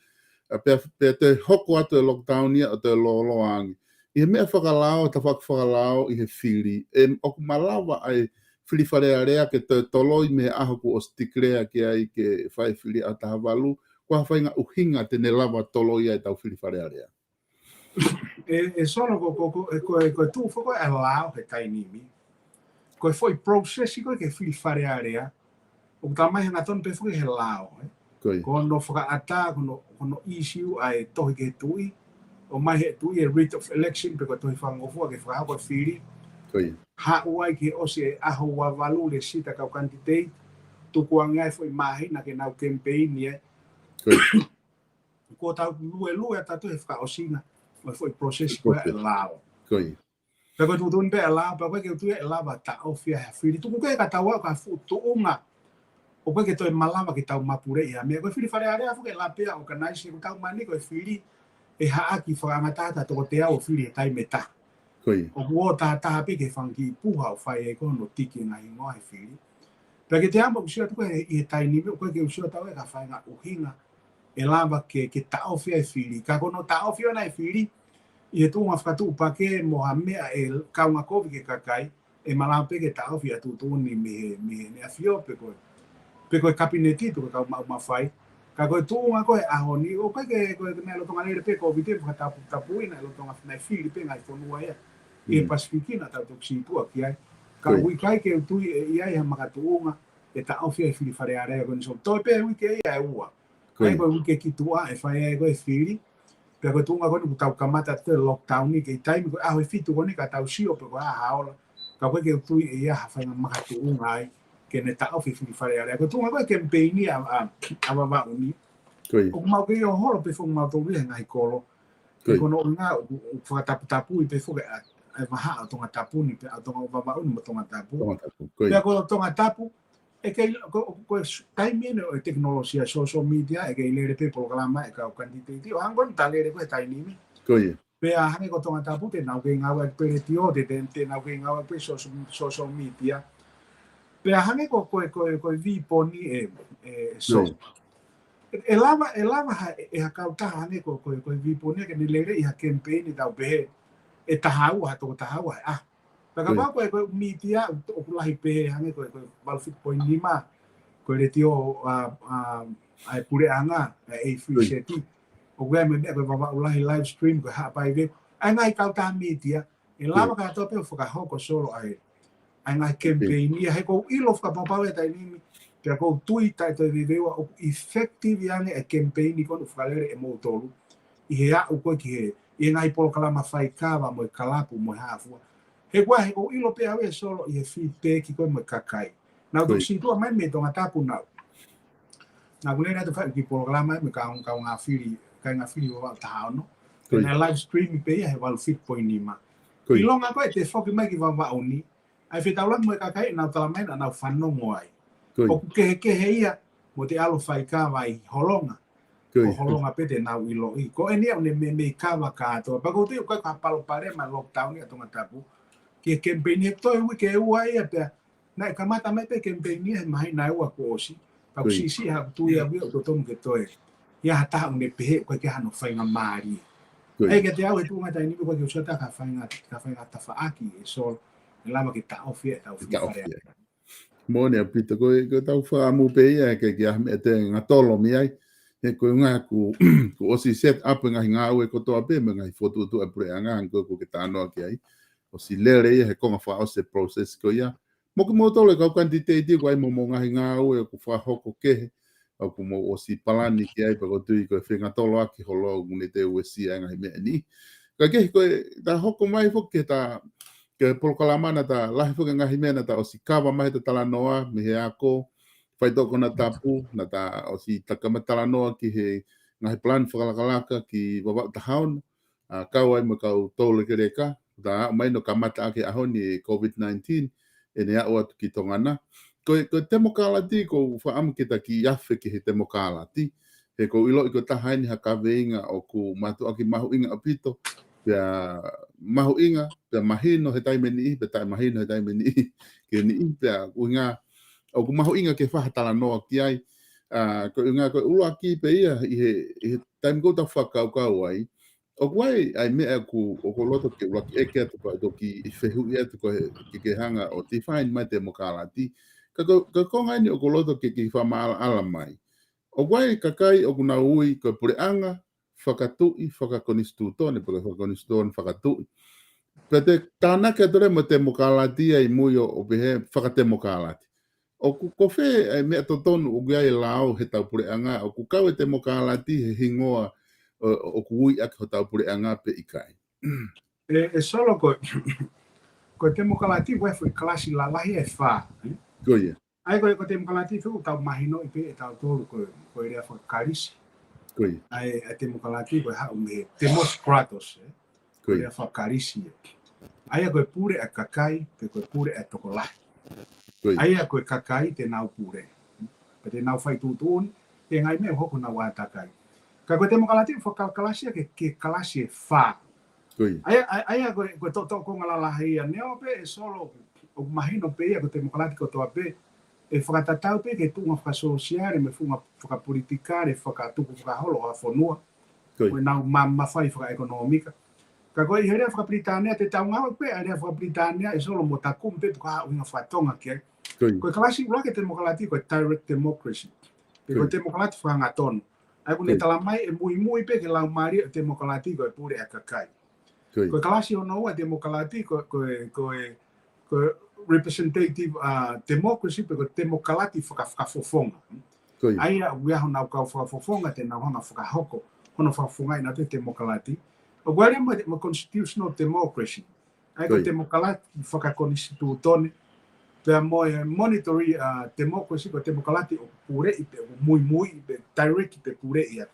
ʻA, pea, pea toe hoko atu e lockdown ia ʻo toe lōloa ange. ʻI he meʻa fakalao, tafaʻaki fakalao ʻi he fili, ʻe, ʻoku malava ʻa e fili Fale Alea ke toe toloi mei he ʻaho kuo ʻosi declare ki ai ke fai fili ʻaho taha valu, ko e hā ha faʻahinga ʻuhinga te ne lava toloi ai ʻetau fili Fale Alea? ʻE, ʻe Solo, ko, ko, ko, ʻe, ko e, ko e tuʻu foki ʻa e lao he taimi ni, ko e foʻi process ko ē ke fili Fale Alea, ʻoku talamai hangatonu pē foki he lao, ē? Ko ia. Ko hono fakaʻatā, ko hono, ko hono issue ʻa e tohi ki he tuʻi, ʻomai he tuʻi e writ of election pe ko e tohi fakangofua ke fakahoko e fili. Ko ia. Haʻu ai ke ʻosi e ʻaho ua valu lēsisita kau candidate, tukuange ai e foʻi māhina ke nau campaign ai. Ko ia. Kuo tau luelue atu ʻa tautolu he fakaʻosinga ʻo e foʻi process ko ē ʻa e lao. Ko ia. Pea ko e tuʻutuʻuni pē ʻa e lao, pea ʻoku ʻikai ke u tui ʻe lava taʻofi ʻe ha fili. Tuku kehe ka tau aʻu ki ha fuʻu tuʻunga ʻoku ʻikai ke toe malava ke tau mapuleʻi ha meʻa. Ko e fili Fale Alea foki ʻe lava pē ia ʻo organize, ʻoku tau mani ko e fili ʻe haʻaki fakaʻangataʻata toko teau ʻo fili he taimi ʻe taha. Ko ia. ʻOku ō tahataha pē ki he fanga kiʻi puha ʻo fai ai ko hono tiki e ngaahi hingoa he fili. Pea kiate au, ʻoku ou sio atu ko ē ʻi he taimi ni, ʻoku ʻikai ke u sio atu au ki ha faʻahinga ʻuhinga ʻe lava ke, ke taʻofi ai e fili. Ka ko hono taʻofi ʻona e fili ʻi he tuʻunga fakatuʻupakē mo ha meʻa ʻe kaunga kovi ki he kakai, ʻe malava pē ke taʻofi ʻa e tuʻutuʻuni mei he, mei he ʻEne ʻAfio pe ko e, pe ko e Kapineti pe ko e kau maʻu mafai. Ka ko e tuʻunga ko ē he ʻaho ni, ʻoku ʻikai ke, ko e naʻe lolotonga lele pē Kōviti ʻo fakataputapui, naʻe lolotonga, naʻe fili pē ngaahi fonua ia ʻi he Pasifiki naʻa tau toki sītuʻa ki ai. Ka ʻoku ʻikai ke u tui ʻe ʻi ai ha makatuʻunga ʻe taʻofi ai e fili Fale Alea ko eni, Solo. Toe pē uike ia ʻe ua. Ko ia. ʻA ia ko e uike ki tuʻa ʻe fai ai ko ē e fili. Pea ko e tuʻunga ko eni ʻoku tau kamata atu e lockdown ni, kei taimi ko e ʻaho ʻe fitu ko eni ka tau sio pe ko e hā ha ola. Ka ʻoku ʻikai ke u tui ʻe ʻi ai ha faʻahinga makatuʻunga ai ke ne taʻofi e fili Fale Alea. Ko e tuʻunga ko ē e kemipeini ʻa, ʻa, ʻa Vavaʻu ni. Ko ia. ʻOku mau kei ʻoholo pē foki mautolu ia he ngaahi kolo. Ko ia. Ko hono ʻuhinga ʻoku, ʻoku fakataputapui pē foki ʻa, ʻa e vahaʻa ʻo Tongatapu ni, pea ʻa Tonga, ʻo Vavaʻu ni mo Tongatapu. Tongatapu, ko ia. Pea ko Tongatapu, ʻe kei, ko, ko e s-, taimi eni ʻo e tekinolosia, social media, ʻe kei lele pē polokalama ʻa e kau kanititeiti, ʻo hangē ko eni naʻa ta lele ko ē he taimi ni. Ko ia. Pea hangē ko Tongatapu te nau kei ngāueʻaki pē letiō, te, te, te nau kei ngāueʻaki pē social, social media. Pea hangē ko, ko, ko, ko e vīponi ē, ē, Solo. Ko ia. ʻE, ʻe lava, ʻe lava ha, ʻe, ʻe ha kautaha hangē ko, ko, ko e vīponi ke ne lele ʻi ha kemipeini tau pehē ʻe taha ua, ha toko taha ua he ʻaho. Pea kapau ko e, ko e mītia ʻoku lahi pē hangē ko e, ko e valu fitu poini nima, ko e letiō, ʻa, ʻa, ʻa e puleʻanga, ʻa e A three Z. ʻOku ʻi ai mo e meʻa ko e Vavaʻu Lahi live stream, ko e Haʻapai View. ʻA e ngaahi kautaha mītia, ʻe lava kātoa pē ʻo fakahoko, Solo, ʻa e, ʻa e ngaahi kemipeini ia, he ʻoku ou ʻilo fakapapau he taimi ni, pea ʻoku ou tui taʻe toe veiveiua ʻoku effective ange e kemipeini ko eni ʻoku fakalele ʻe moutolu ʻi he aʻu ko ē ki he, ʻi he ngaahi polokalama faikava mo e kalapu mo e hā fua. He ʻoku, he ʻoku ou ʻilo pē au ia, Solo, ʻi he feedback ko ē mo e kakai. Naʻa ku toki sītuʻa mai mei Tongatapu naʻa ku, naʻa ku lele atu ʻo fai e kiʻi polokalama ia mo e kau, kaungāfili, kāingāfili Vavaʻu taha ono. Ko ia. Naʻe live stream pē ia he valu fitu poini nima. Ko ia. ʻIlonga ko ē te foki mai ki Vavaʻu ni, ʻa e fetaulaki mo e kakai naʻa nau talamai naʻa nau fanongo ai. Ko ia. ʻOku kehekehe ia mo te ʻalu ʻo faikava ʻi Holonga. Ko e holonga pē te nau ʻiloʻi. Ko eni ʻoku ne meimei kava kātoa. Pea ʻoku ou tui ʻoku ʻikai ko ha palopalema lockdown ʻa Tongatapu ki he kemipeini he toe uike ʻe ua ia pea naʻe kamata mai pē kemipeini he māhina ʻe ua kuo ʻosi. Pea ʻoku siʻisiʻi haʻaku tui au ia ʻoku totonu ke toe ʻi ai ha taha ʻoku ne pehē ʻoku ʻikai ke ʻi ai hano faingamālie. ʻE kiate au he tuʻunga taimi ni ʻoku ʻikai ke u sio atu ki ha fainga, ki ha faingatafaʻaki ʻe Solo ʻe lava ke taʻofi ʻetau fika fale. Moʻoni ʻaupito, ko e, ko ʻetau fakaʻamu pē ia ke, ke ʻi ai ha meʻa te ngatolo mei ai. He ko e ʻuhinga kuo, kuo ʻosi set up e ngaahi ngāue kotoa pē mo e ngaahi fokotuʻutuʻu ʻa e puleʻanga, hangē ko e, ko e ke talanoa ki ai. ʻOsi lele ia he konga fakaʻosi e process ko ia. Mo kimoutolu e kau kanititeiti ʻoku ʻi ai mo hoʻomou ngaahi ngāue ʻoku fakahoko kehe, ʻoku mou ʻosi palani ki ai pea ʻoku ou tui ko e fengatoloaki holo ʻoku ne te uesia e ngaahi meʻa ni. Ka kehe ko e ta hoko mai foki ke ta, ke polokalama naʻa ta lahi foki e ngaahi meʻa naʻa ta ʻosi kava mai he ta talanoa, mei he ako, faitoʻo Konatapu, naʻa ta ʻosi ta kamata talanoa ki he ngaahi palani fakalakalaka ki Vavaʻu taha ono, ʻa, kau ai mo e kau toulekeleka, ta aʻu mai ʻo kamata ʻaki he ʻaho ni e COVID nineteen, ʻene aʻu atu ki Tonga na. Ko e, ko e temokalati, ʻoku ou fakaʻamu ke ta kiʻi afe ki he temokalati. He ʻoku ou ʻiloʻi ko e taha eni ha kaveinga ʻoku mātuʻaki mahuʻinga ʻaupito, pea mahuʻinga, pea mahino he taimi ʻe niʻihi, pea taʻemahino he taimi ʻe niʻihi, ki he niʻihi, pea ʻuhinga, ʻoku mahuʻinga ke fai ha talanoa ki ai. ʻA, ko e ʻuhinga ko e ʻuluaki pē ia, ʻi he, ʻi he taimi ʻoku tau fakakaukau ai, ʻoku ʻi ai, ʻa e meʻa ʻoku, ʻoku ou loto ke ʻuluaki ʻeke atu pea toki fehuʻi atu ko e, ke, ke hanga ʻo define mai temokalati. Ka ko, ka ko e konga eni ʻoku ou loto ke, ke fakamaʻalaʻala mai. ʻOku ʻi ai e kakai ʻoku nau ui ko e puleʻanga fakatuʻi fakakonisitūtone, pe ko e fakakonisitūtone fakatuʻi. Pea te tānaki atu leva mo e temokalati ʻi mui ʻo, ʻo pehē fakatemokalati. ʻOku ko fē e meʻa totonu ʻoku ʻi ai e lao he tau puleʻanga, ʻoku kau e temokalati he hingoa ʻo, ʻoku ui ʻaki hotau puleʻanga pe ʻikai? ʻE, ʻe Solo ko, ko e temokalati ʻoku ʻi ai e foʻi kalasi lalahi ʻe fā, ē? Ko ia. ʻA ia ko e, ko e temokalati ʻoku tau mahinoʻi pē ʻe tautolu ko e, ko e lea fakaKalisi. Ko ia. ʻA ia, ʻa e temokalati ko e haʻu mei he demos kratos, ē? Ko e lea fakaKalisi ia. ʻA ia ko e pule ʻa e kakai, pe ko e pule ʻa e tokolahi. ʻA ia ko e kakai te nau pule. Pea te nau fai tuʻutuʻuni, pe ngaahi meʻa ʻoku hoko ʻenau ʻātakai. Ka ko e temokalati ʻoku fakakalakalasi ia ki he, ki he kalasi ʻe fā. ʻA ia, ʻa ia, ʻa ia ko e, ko e toʻotoʻo konga lalahi ia neongo pē ʻe Solo ʻoku mahino pē ia ko e temokalati kotoa pē ʻe fakatatau pē ki he tuʻunga fakasōsiale mo e tuʻunga fakapolitikale, fakatuku fakaholo ʻo ha fonua. Ko ia. Ko ʻenau ma-, mafai fakaʻekonōmika. Ka ko e ʻi he lea fakaPilitānia, te tau ngāueʻaki pē ʻa e lea fakaPilitānia ʻe Solo mo Takumi pē pe ko e hā ʻuhinga fakaTonga ki ai. Ko ia. Ko e kalasi ʻuluaki e temokalati ko e direct democracy. Pe ko e temokalati fakangatonu. ʻA ia ʻoku ne talamai ʻe muimui pē ki he laumālie ʻo e temokalati ko e pule ʻa e kakai. Ko ia. Ko e kalasi hono ua e temokalati ko, ko e, ko e, ko e representative, uh, democracy pe ko e temokalati faka-, fakafofonga. Ko ia. ʻA ia ʻoku ʻi ai honau kau fakafofonga te nau hanga fakahoko hono fakafofongaʻi ʻenau te temokalati. ʻOku ʻi ai mo, mo e constitutional democracy. ʻA ia ko e temokalati fakakonisitūtone. Pea mo e monitory, uh, democracy ko e temokalati ʻoku puleʻi pe ʻoku muimui pe direct pe puleʻi ia.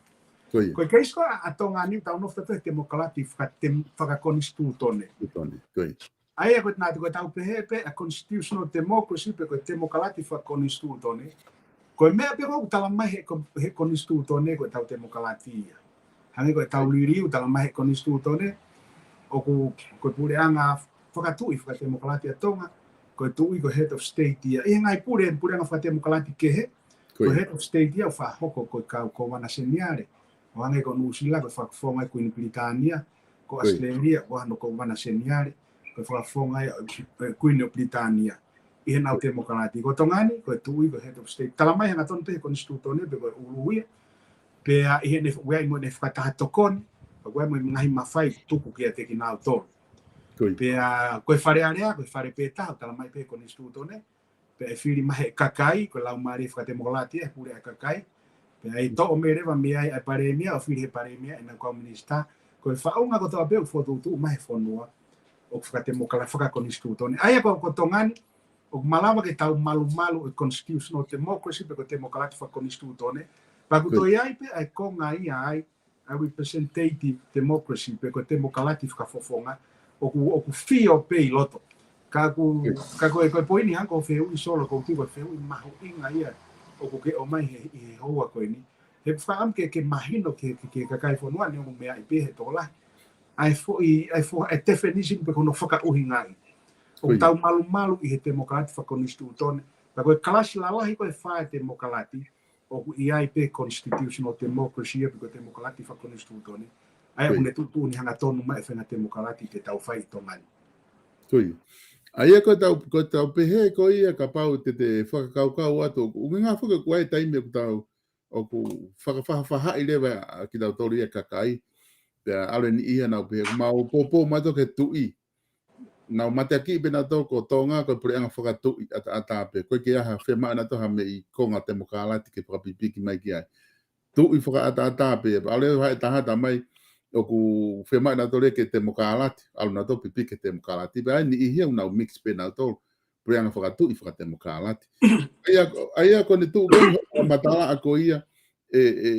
Ko ia. Ko e keisi ko ē ʻa, ʻa Tonga ni ʻoku tau nofo tautolu he temokalati faka-, tem-, fakakonisitūtone. Tūtone. Ko ia. ʻA ia ko e naʻa te ko e tau pehē pē ʻa e constitutional democracy pe ko e temokalati fakakonisitūtone. Ko e meʻa pē ʻoku talamai he ko-, he konisitūtone ko e tau temokalati ia. Hangē ko e tau liliu talamai he konisitūtone, ʻoku, ko e puleʻanga fakatuʻi fakatemokalati ʻa Tonga, ko e tuʻi ko e head of state ia. ʻI he ngaahi pule, puleʻanga fakatemokalati kehe, ko e head of state ia ʻoku fakahoko ko e kau kōvana seniale. ʻO hangē ko Nuʻusila ko e fakafofonga ʻa e Kuini Pilitānia, ko ʻAositelēlia ko hano kōvana seniale, ko e fakafofonga ia ʻo e Kuini ʻo Pilitānia. ʻI heʻenau temokalati. Ko Tonga ni, ko e tuʻi, ko e head of state. Talamai hangatonu pē he konisitūtone pe ko e ʻulu ia. Pea ʻi heʻene, ʻoku ʻi ai mo ʻene fakataha tokoni, ʻoku ʻi ai mo e ngaahi mafai tuku kiate kinautolu. Ko ia. Pea ko e Fale Alea, ko e fale pē taha, talamai pē he konisitūtone. Pea ʻe fili mai he kakai, ko e laumālie fakatemokalati ʻa e pule ʻa e kakai. Pea ʻe toʻo mei leva mei ai ʻa e palēmia, ʻo fili he palēmia ʻenau kau minisitā. Ko e faʻunga kotoa pē ʻoku fokotuʻutuʻu mai he fonua ʻoku fakatemokalati fakakonisitūtone. ʻA ia ko, ko Tonga ni, ʻoku malava ke tau malumalu ʻi he constitutional democracy pe ko e temokalati fakakonisitūtone. Pea ʻoku toe ʻi ai pē ʻa e konga ia ai, ʻa e representative democracy pe ko e temokalati fakafofonga, ʻoku, ʻoku fio pē ʻi loto. Ka ʻoku, ka ko e, ko e poini hangē ko e fehuʻi Solo ʻoku ou tui ko e fehuʻi mahuʻinga ia ʻoku ke ʻomai he, he houa ko eni. He fakaʻamu ke, ke mahino ke, ke, ke kakai fonua neongo meʻa ʻi pē he tokolahi. ʻA e foʻi, ʻa e foʻi, ʻa e definition pe ko hono fakaʻuhingaʻi. ʻOku tau malumalu ʻi he temokalati fakakonisitūtone. Pea ko e kalasi lalahi ko e fā e temokalati, ʻoku ʻi ai pē constitutional democracy ia pe ko e temokalati fakakonisitūtone. ʻA ia ʻoku ne tuʻutuʻuni hangatonu mai e faʻahinga temokalati te tau fai ʻi Tonga ni. Ko ia. ʻA ia ko e tau, ko e tau pehē ko ia kapau te te fakakaukau atu. ʻOku ngā foki ʻoku ʻi ai e taimi ʻoku tau, ʻoku fakafaʻafaʻahi leva ʻa kitautolu ia kakai. Pea ʻalu e niʻihi ʻo nau pehē, ʻoku mau poupou mautolu ki he tuʻi. Nau mateakiʻi pē nautolu ko Tonga ko e puleʻanga fakatuʻi ʻataʻatā pē. ʻOku ʻikai ke ʻi ai ha fiemaʻu ʻe nautolu ha meʻa ʻi he konga temokalati ke fakapipiki mai ki ai. Tuʻi fakaʻataʻatā pē. ʻAlu e vahe taha ʻo talamai ʻoku fiemaʻu ʻe nautolu ke temokalati. ʻAlu nautolu pipiki he temokalati. Pea ʻi ai e niʻihi ʻoku nau mix pē nautolu puleʻanga fakatuʻi fakatemokalati. ʻA ia, ʻa ia ko ʻene tuʻu ko ē hoʻo matala ko ia, ʻe, ʻe,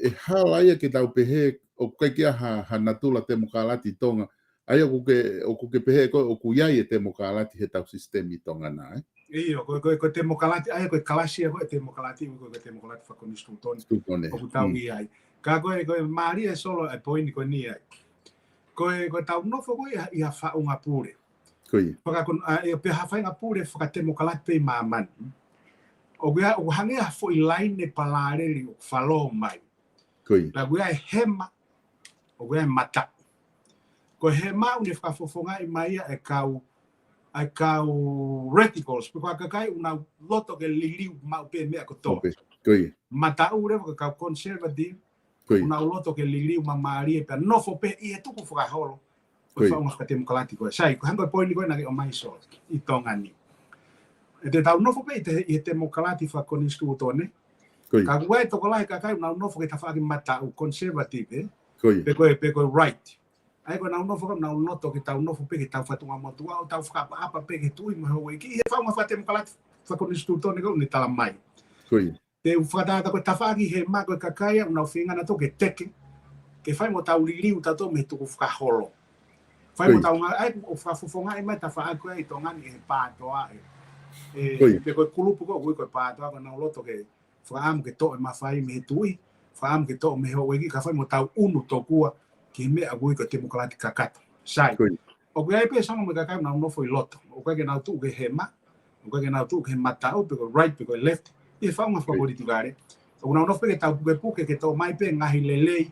ʻe hala ia ke tau pehē ʻoku ʻikai ke ʻi ai ha, ha natula temokalati ʻi Tonga. ʻA ia ʻoku ke, ʻoku ke pehē ko ē ʻoku ʻi ai e temokalati he tau sisitemi ʻi Tonga na, ē? ʻIo, ko e, ko e, ko e temokalati, ʻa ia ko e kalasi ia ko e temokalati, ko e, ko e temokalati fakakonisitūtone. Tūtone. ʻOku tau ʻi ai. Ka ko e, ko e mālie Solo e poini ko eni ai. Ko e, ko e tau nofo ko ia ʻi ha faʻunga pule. Ko ia. Fakakon-, ʻa, ʻe pē ha faʻunga pule fakatemokalati pē ʻi māmani. ʻOku ʻi ai, ʻoku hangē ha foʻi laine palaleli ʻoku falō mai. Ko ia. Pea ʻoku ʻi ai e hema, ʻoku ʻi ai e mataʻu. Ko e hema ʻoku ne fakafofongaʻi mai ia e kau, e kau radicals, pe ko e kakai ʻoku nau loto ke liliu maʻu pē meʻa kotoa. Ko ia. Mataʻu leva ko e kau conservative, Ko ia. ʻOku nau loto ke liliu māmālie pea nofo pē ʻi he tukufakaholo ʻo e faʻunga fakatemokalati ko ē. Sai, ko e hangē ko e poini ko ē naʻa ke ʻomai Solo ʻi Tonga ni. ʻE te tau nofo pē ʻi he, ʻi he temokalati fakakonisitūtone. Ko ia. Ka ʻoku ʻi ai e tokolahi e kakai ʻoku nau nofo ki he tafaʻaki mataʻu conservative, ē? Ko ia. Pe ko e, pe ko e right. ʻA ia ko ʻenau nofo ko ē ʻoku nau loto ke tau nofo pē ki he tau fatungamotuʻa ʻo tau fakaʻapaʻapa pē ki he tuʻi mo e houʻeiki ʻi he faʻunga fakatemokalati fakakonisitūtone ko ē ʻoku ne talamai. Ko ia. Te u fakatātā ko e tafaʻaki hema ko e kakai ʻoku nau feinga nautolu ke teke, ke fai mo tau liliu tautolu mei he tukufakaholo. Fai mo tau ngā, ʻa ia ʻoku fakafofongaʻi mai e tafaʻaki ko ē ʻi Tonga ni ʻe he PATOA ē. ʻE, pe ko e kulupu ko ē ʻoku ui ko e PATOA ko ʻenau loto ke fakaʻamu ke toʻo e mafai mei he tuʻi, fakaʻamu ke toʻo mei he houʻeiki ka fai mo tau ʻunu tokua ki he meʻa ʻoku ui ko e temokalati kakato. Sai. ʻOku ʻi ai pē Solo mo e kakai ʻoku nau nofo ʻi loto. ʻOku ʻikai ke nau tuʻu ki he hema, ʻoku ʻikai ke nau tuʻu ki he mataʻu, pe ko e right, pe ko e left, ʻi he faʻunga fakapolitikale. ʻOku nau nofo pē ke tau pukepuke, ke toʻo mai pē ngaahi lelei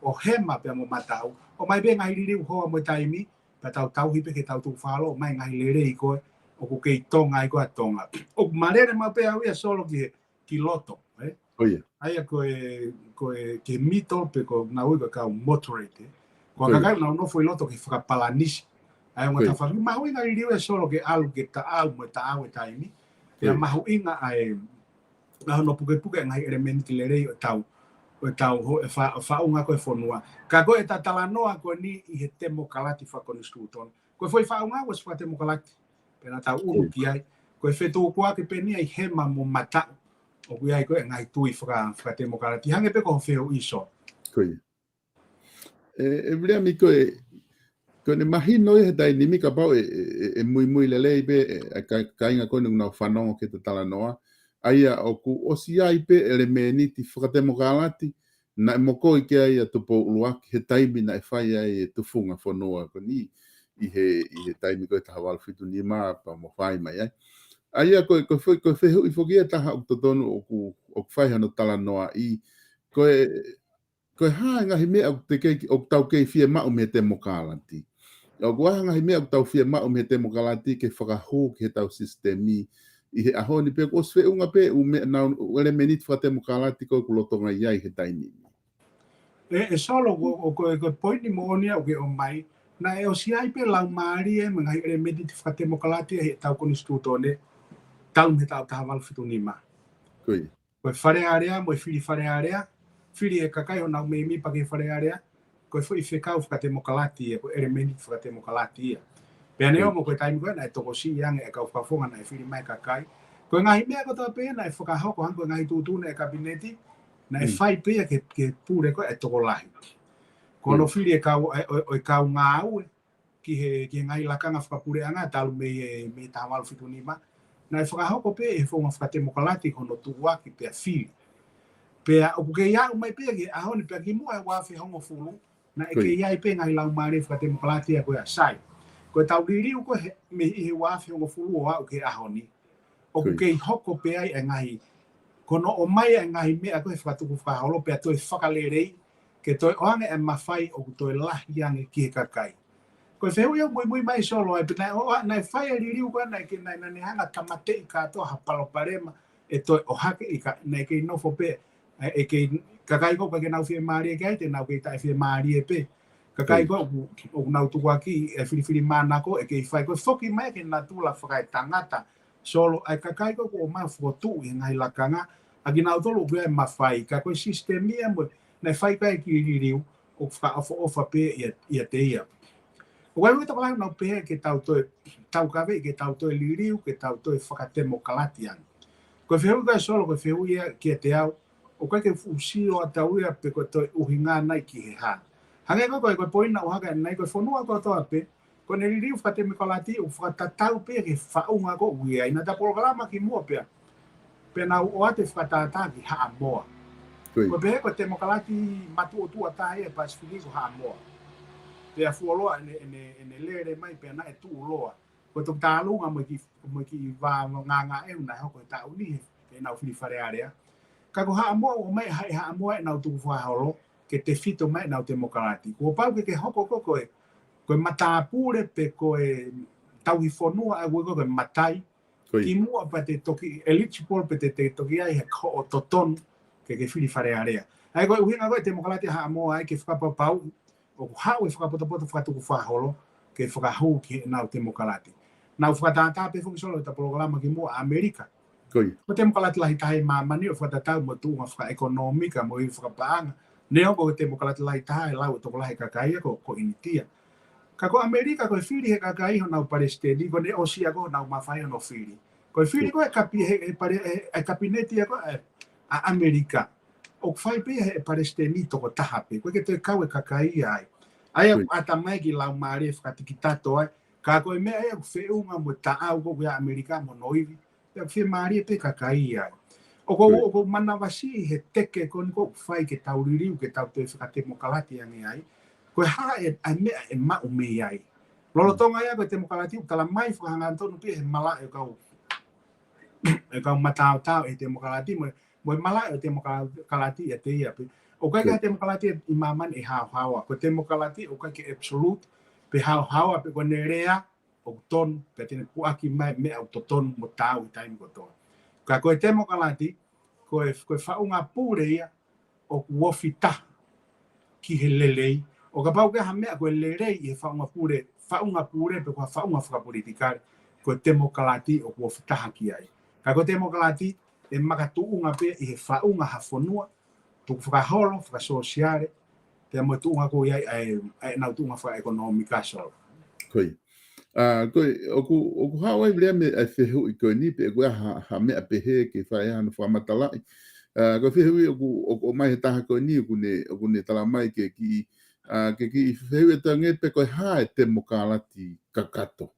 ʻo hema pea mo mataʻu. ʻOmai pē ngaahi liliu hoa mo e taimi, pea tau tauhi pē ke tau tukufakaholo, ʻomai ngaahi lelei ko ē, ʻoku kei Tonga ai ko ē ʻa Tonga. ʻOku malele maʻu pē au ia Solo ki he, ki loto, ē? ʻA ia ko e, ko e, ki he middle pe ko ʻenau ui ko e kau moderate, ē? Ko e kakai ʻoku nau nofo ʻi loto ki he fakapalanisi. ʻA ia ʻoku tafaʻaki mahuʻinga liliu ia Solo ke ʻalu ke taʻau mo e taʻau e taimi. Pea mahuʻinga ʻa e, ʻa hono pukepuke ngaahi ʻelemēniti lelei ʻo e tau, ʻo e tau ho-, e fa-, faʻunga ko ē e fonua. Ka ko e talanoa ko eni ʻi he temokalati fakakonisitūtone. Ko e foʻi faʻunga ʻoku ʻosi fakatemokalati. Pea naʻa tau ʻunu ki ai. Ko e fetukuaki pē eni ʻa e hema mo mataʻu. ʻOku ʻi ai ko ē ngaahi tui faka-, fakatemokalati. Hangē pē ko hoʻo fehuʻi Solo. ʻE, ʻe Viliami ko e, ko ʻene mahino ia he taimi ni kapau ʻe, ʻe, ʻe, ʻe muimui lelei pē, ʻe, ʻa e ka-, kāinga ko eni ʻoku nau fanongo ki he talanoa. ʻA ia ʻoku ʻosi ʻi ai pē ʻelemēniti fakatemokalati, naʻe mokoi ki ai ʻa Tupou ʻUluaki, he taimi naʻe fai ai e tufunga fonua ko eni, ʻi he, ʻi he taimi ko ē taha valu fitu nima pea mo fai mai ai. ʻA ia ko e, ko e fe-, ko e fehuʻi foki ia ʻe taha ʻoku totonu ʻoku, ʻoku fai hano talanoaʻi, ko e, ko e hā e ngaahi meʻa ʻoku te kei, ʻoku tau kei fiemaʻu mei he temokalati. ʻOku ʻi ai ha ngaahi meʻa ʻoku tau fiemaʻu mei he temokalati ke fakahū ki he tau sisitemi ʻi he ʻaho ni pe kuo ʻosi feʻunga pē ʻū meʻa nau, ʻū ʻelemēniti fakatemokalati ko ē ʻoku lolotonga ʻi ai he taimi ni. ʻE, ʻe Solo, ko, ko, ko e, ko e poini moʻoni ia ʻoku ke ʻomai, naʻe ʻosi ʻi ai pē laumālie mo e ngaahi ʻelemēniti fakatemokalati ʻi he tau konisitūtone, talu mei he taʻu taha valu fitu nima. Ko ia. Ko e Fale Alea mo e fili Fale Alea, fili e kakai honau mēmipa ki he Fale Alea, ko e foʻi fekau fakatemokalati ia, ko e ʻelemēniti fakatemokalati ia. Pea neongo ko e taimi ko ē naʻe tokosiʻi ange e kau fakafofonga naʻe fili mai e kakai. Ko e ngaahi meʻa kotoa pē naʻe fakahoko hangē ko e ngaahi tuʻutuʻuni e kapineti, naʻe fai pē ia ki he, ki he pule ko ē e tokolahi. Ko hono fili e kau, e, ʻo, ʻo e kau ngāue, ki he, ki he ngaahi lakanga fakapuleʻanga talu mei he, mei he taha valu fitu nima. Naʻe fakahoko pē ʻe he founga fakatemokalati ko hono tuʻuaki pea fili. Pea ʻoku kei aʻu mai pē ki he ʻaho ni pea kimuʻa he ua afe hongofulu, naʻe kei ʻi ai pē ngaahi laumālie fakatemokalati ia ko ia, sai. Ko ʻetau liliu ko ē he, mei he ua afe hongofulu ʻo aʻu ki he ʻaho ni, ʻoku kei hoko pē ai e ngaahi, ko hono ʻomai e ngaahi meʻa ko ē he fakatukufakaholo pea toe fakalelei, ke toe ʻoange e mafai ʻoku toe lahi ange ki he kakai. Ko e fehuʻi ia ʻoku muimui mai Solo ai, pea naʻe ʻoange, naʻe fai e liliu ko ē naʻe kei, naʻe, naʻe hanga ʻo tāmateʻi kātoa ha palopalema ʻe toe ʻohake, ʻikai, naʻe kei nofo pē, ʻe, ʻe kei, kakai ko ē ʻoku ʻikai ke nau fiemālie ki ai, te nau kei taʻefiemālie pē. Kakai ko ē ʻoku, ʻoku nau tukuakiʻi e filifilimānako, ʻe kei fai, ko e foki mai ki he natula fakaetangata Solo, ʻa e kakai ko ē ʻoku ʻomai ʻo fokotuʻu ʻi he ngaahi lakanga, ʻa kinautolu ʻoku ʻi ai e mafai, ka ko e sisitemi ia mo, naʻe fai ko ē e kiʻi liliu, ʻoku fakaʻofoʻofa pē ia, ʻiate ia. ʻOku ʻi ai e tokolahi ʻoku nau pehē ke tau toe, taukaveʻi ke tau toe liliu, ke tau toe fakatemokalati ange. Ko e fehuʻi ko ē Solo, ko e fehuʻi ia kiate au, ʻoku ʻikai ke fuʻu sio ʻa taua ia pe ko e toe ʻuhinga nai ki he hā. Hangē ko ē, ko e, ko e poini naʻe ʻohake ʻanenai, ko e fonua kotoa pē, ko ʻene liliu fakatemokalati ʻoku fakatatau pē ki he faʻunga ko ē ʻoku ʻi ai. Naʻa ta polokalama kimuʻa pea, pea nau ʻoatu e fakatātā ki Haʻamoa. Ko e pehē ko e temokalati matuʻotuʻa taha ia he Pasifiki ko Haʻamoa. Pea fuoloa ʻene, ʻene, ʻene lele mai pea naʻe tuʻuloa. Ko e toki tālunga mo e kiʻi, mo e kiʻi vā ngāngāʻehu naʻe hoko he taʻu ni he, heʻenau fili Fale Alea. Ka ko Haʻamoa, ʻomai ʻe Haʻamoa ʻenau tukufakaholo ke tefito mai ʻenau temokalati. Kuo pau ke, ke hoko ko ē ko e, ko e matāpule pe ko e tauhi fonua ʻa ē ʻoku ui ko ē ko e matai, kimuʻa pea te toki eligible pe te, te toki ʻi ai he hoʻo totonu ke, ke fili Fale Alea. ʻA ia ko e ʻuhinga ko ē e temokalati ʻa Haʻamoa ai ke fakapapauʻi ʻoku haʻu e fakapotopoto fakatukufakaholo ke fakahū ki heʻenau temokalati. Naʻa ku fakatātā pē foki Solo he ta polokalama kimuʻa ʻa ʻAmelika. Ko e temokalati lahi taha ʻi māmani ʻo fakatatau mo e tuʻunga fakaʻekonōmika mo e ivi fakapaʻanga. Neongo ko e temokalati lahi taha he lau e tokolahi e kakai ia ko, ko ʻInitia. Ka ko ʻAmelika ko e fili he kakai honau palesiteni, ko ʻene ʻosi ia ko honau mafai hono fili. Ko e fili ko ē e kapi-, he, he pale-, he, he kapineti ia ko ē ʻa, ʻa ʻAmelika, ʻoku fai pē ia he palesiteni tokotaha pē, ʻoku ʻikai ke toe kau e kakai ia ai. ʻA ia ʻoku ʻata mai e kiʻi laumālie fakatikitato ai, ka ko e meʻa ia ʻoku feʻunga mo e taʻau ko ē ʻa ʻAmelika mo hono ivi, pea ʻoku fiemālie pē kakai ia ai. ʻOku ou, ʻoku ou manavasiʻi he teke ko eni ʻoku fai ke tau liliu, ke tau toe fakatemokalati ange ai. Ko e hā e, ʻa e meʻa ʻe maʻu mei ai. Lolotonga ia ko e temokalati ʻoku tala mai fakahangatonu pē he malaʻe ʻo e kau, ʻo e kau mataotao ʻi he temokalati mo, mo e malaʻe ʻo e temokalati ʻiate ia pē. ʻOku ʻikai ke ʻi ai ha temokalati ʻi māmani ʻe haohaoa. Ko e temokalati ʻoku ʻikai ke absolute, pe haohaoa, pe ko ʻene lea ʻoku tonu, pea te ne puʻaki mai e meʻa ʻoku totonu mo taau he taimi kotoa. Ka ko e temokalati, ko e, ko e faʻunga pule ia ʻoku ofi taha ki he lelei. ʻO kapau ko ha meʻa ko e lelei ʻi he faʻunga pule, faʻunga pule pe ko ha faʻunga fakapolitikale, ko e temokalati ʻoku ofi taha ki ai. Ka ko e temokalati ʻe makatuʻunga pē ʻi he faʻunga ha fonua, tukufakaholo, fakasōsiale, pea mo e tuʻunga ko ia ʻa e, ʻa ʻenau tuʻunga fakaʻekonōmika Solo. Ko ia. ʻA, ko e, ʻoku, ʻoku haʻu ai leva mei he fehuʻi ko eni pe ʻoku ʻi ai ha, ha meʻa pehē ke fai ai hano fakamatalaʻi. ʻA, ko e fehuʻi ʻoku, ʻoku ʻomai he taha ko eni ʻoku ne, ʻoku ne tala mai ke kiʻi, ʻa, ke kiʻi fehuʻi atu ange pe ko e hā e temokalati kakato.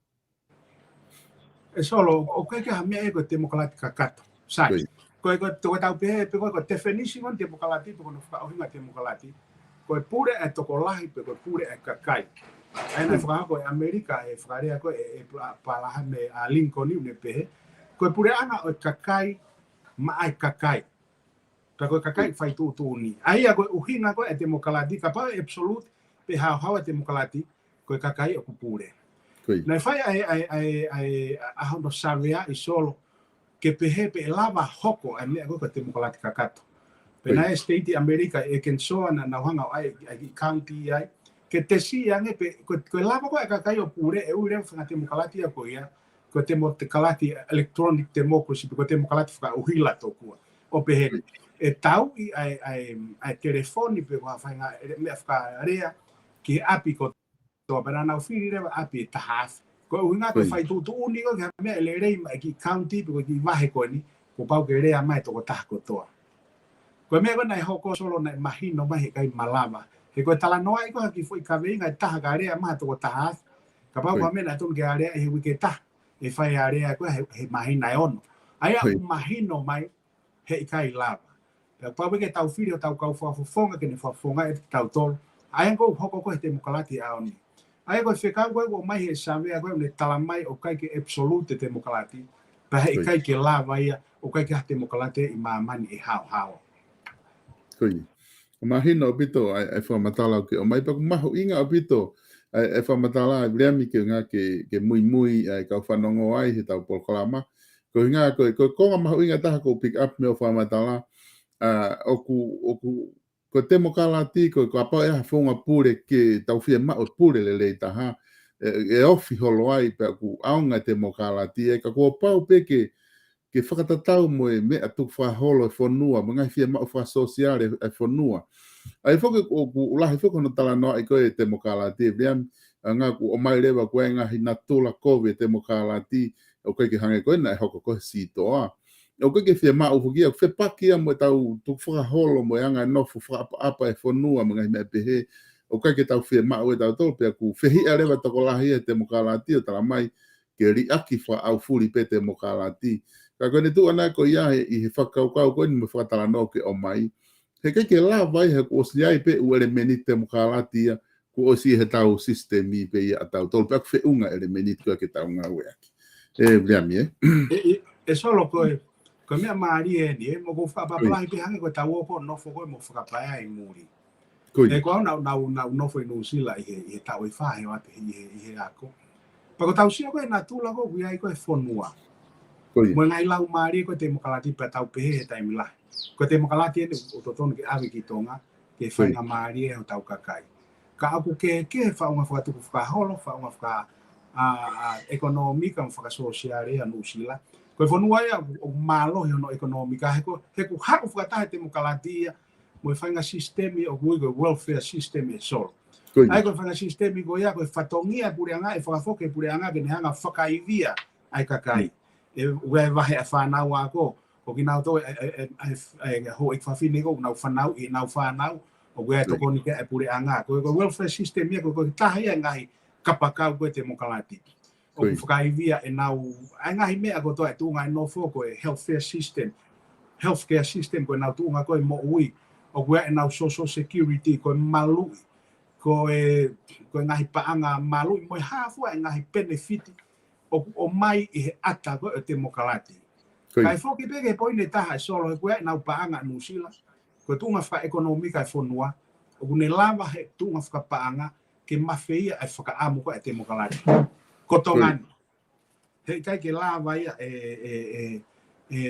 ʻE Solo, ʻoku ʻikai ke ʻi ai ha meʻa ia ko e temokalati kakato. Sai. Ko ia. Ko e, ko e, ko ʻetau pehē, pe ko e, ko e definition ʻo e temokalati, pe ko hono fakaʻuhinga temokalati. Ko e pule ʻa e tokolahi, pe ko e pule ʻa e kakai. ʻA ia naʻe fakahoko ʻe ʻAmelika, ʻe fakalea ko ē, ʻe, ʻe Pala-, Palahame ʻa Lincoln ʻoku ne pehē. Ko e puleʻanga ʻo e kakai, maʻa e kakai. Ka ko e kakai fai tuʻutuʻuni. ʻA ia ko e ʻuhinga ko ē e temokalati, kapau ʻe absolute, pe haohaoa e temokalati, ko e kakai ʻoku pule. Ko ia. Naʻe fai ʻa e, ʻa e, ʻa e, ʻa e, ʻa hono survey ʻi Solo, ke pehē pe ʻe lava hoko ʻa e meʻa ko ē ko e temokalati kakato. Pea naʻe state ʻi ʻAmelika, ʻe Arkansas naʻa nau hanga ʻo ʻai, ʻai e kiʻi county ai. Ke tesiʻi ange pe, ko, ko e lava ko ē e kakai ʻo pule, ʻe ui leva e faʻahinga temokalati ia ko ia, ko e temokalati electronic democracy, pe ko e temokalati fakaʻuhila tokua. ʻO pehē ni, ʻe tauʻi ʻa e, ʻa e, ʻa e telefoni pe ko ha faʻahinga meʻa fakalea ki he ʻapi kotoa, pea naʻa nau fili leva ʻapi ʻe taha afe. Ko e ʻuhinga ko e fai tuʻutuʻuni ko ē ki ha meʻa ʻe lelei maʻa e kiʻi county pe ko e kiʻi vahe ko eni, kuo pau ke lea mai e tokotaha kotoa. Ko e meʻa ko ē naʻe hoko Solo naʻe mahino mai he ʻikai malava. He ko e talanoaʻi ko ē ha kiʻi foʻi kaveinga ʻe taha kae lea mai ha toko taha afe. Kapau ko e meʻa naʻe tonu ke lea ʻi he uike ʻe taha, ʻe fai e lea ko ē he, he māhina ʻe ono. ʻA ia ʻoku mahino mai he ʻikai lava. Pea pau pē ke tau fili hotau kau fakafofonga ke ne fakafofongaʻi kitautolu. ʻA ia ko e hoko ko ē he temokalati ʻaho ni. ʻA ia ko e fekau ko ē ʻoku ʻomai he savea ko ē ʻoku ne tala mai ʻoku ʻikai ke absolute e temokalati. Pea he ʻikai ke lava ia, ʻoku ʻikai ke ha temokalati ʻi māmani ʻe haohaoa. Ko ia. Mahino ʻaupito ʻa e, ʻa e fakamatala ʻoku ke ʻomai, pea ʻoku mahuʻinga ʻaupito ʻa e, ʻa e fakamatala, Viliami, ke ngā ke, ke muimui ʻa e kau fanongo ai heʻetau polokalama. Ko e ngā, ko e, ko e konga mahuʻinga taha ʻoku ou pick up mei hoʻo fakamatala, ʻa, ʻoku, ʻoku, ko e temokalati, ko e, kapau ʻe ʻi ai ha founga pule ke tau fiemaʻu e pule lelei taha, ʻe, ʻe ofi holo ai pea ʻoku ʻaonga e temokalati, ʻe ka kuo pau pē ke, ke fakatatau mo e meʻa tukufakaholo e fonua, mo e ngaahi fiemaʻu fakasōsiale e fonua. ʻA ia foki ʻoku, ʻoku lahi foki hono talanoaʻi ko ē e temokalati, Viliami, ʻa e ngā ʻoku ʻomai leva ko e ngaahi natula kovi e temokalati, ʻoku ʻikai ke hangē ko ena ʻe hoko ko ē he sitoa. ʻOku ʻikai ke fiemaʻu foki ia, ʻoku fepaki ia mo ʻetau tukufakaholo, mo e anga e nofo fakaʻapaʻapa e fonua, mo e ngaahi meʻa pehē, ʻoku ʻikai ke tau fiemaʻu ʻe tautolu, pea ʻoku fehiʻa leva tokolahi e temokalati ʻo tala mai, ke liʻaki fakaʻaufuli pē temokalati. Ka ko ʻene tuʻu ʻana ko ia he, ʻi he fakakaukau ko eni mo e fakatalanoa ʻoku ke ʻomai. He ʻikai ke lava ia he kuo ʻosi ʻi ai pē ʻū ʻelemēniti temokalati ia, kuo ʻosi ʻi heʻetau sisitemi pē ia ʻatautolu, pea ʻoku feʻunga ʻelemēniti ko ē ke tau ngāueʻaki. ʻE, Viliami, ē? ʻE, ʻe, ʻe Solo ko e, ko e meʻa mālie eni, ē, mo ʻoku ou fakapapauʻi pē hangē ko ʻetau ō ko ē ʻo nofo ko ē mo fakapaea ʻi muli. Ko ia. He ko au naʻa ku, naʻa ku, naʻa ku nofo ʻi Nuʻusila ʻi he, ʻi he taʻu ʻe fā he ʻoatu ʻi he, ʻi he ako. Pea ko ʻetau sio ko ē he natula ko ē ʻoku ʻi ai ko ē e fonua. Ko ia. Mo e ngaahi laumālie ko ē e temokalati pea tau pehē he taimi lahi. Ko e temokalati eni ʻoku totonu ke ʻave ki Tonga, ke faingamālie hotau kakai. Ka ʻoku kehekehe e faʻunga fakatukufakaholo, faʻunga faka-, ʻa, ʻa, ʻekonōmika mo fakasōsiale ʻa Nuʻusila. Ko e fonua ia ʻoku, ʻoku mālohi hono ʻekonōmika he ko, he ʻoku haʻu fakataha e temokalati ia mo e faʻahinga sisitemi ʻoku ui ko e welfare system, ē Solo. Ko ia. ʻA ia ko e faʻahinga sisitemi ko ia, ko e fatongia e puleʻanga, ʻe fakafoki e puleʻanga ke ne hanga ʻo fakaivia ʻa e kakai. ʻE, ʻoku ʻi ai e vahe ʻa e fānau ako, ko kinautolu e, e, e, e, e, e houʻeiki fafine ko ē ʻoku nau fanauʻi ʻenau fānau, ʻoku ʻi ai e tokoni ki ai e puleʻanga. Ko e, ko e welfare system ia, ko e, ko e taha ia e ngaahi kapakau ko ē e temokalati. ʻOku fakaivia ʻenau, ʻa e ngaahi meʻa kotoa, e tuʻunga e nofo, ko e healthcare system. Healthcare system, ko ʻenau tuʻunga ko ē e moʻui. ʻOku ʻi ai ʻenau social security, ko e maluʻi. Ko e, ko e ngaahi paʻanga maluʻi, mo e hā fua e ngaahi penefiti ʻoku ʻomai ʻi he ʻata ko ē e temokalati. Ko ia. Kae foki pē ki he poini ʻe taha, ē Solo, he ʻoku ʻi ai ʻenau paʻanga ʻa Nuʻusila. Ko e tuʻunga fakaʻekonōmika e fonua. ʻOku ne lava he tuʻunga fakapaʻanga ke mafeia e fakaʻamu ko ē e temokalati. Ko Tonga ni. He ʻikai ke lava ia ʻe, ʻe, ʻe, ʻe,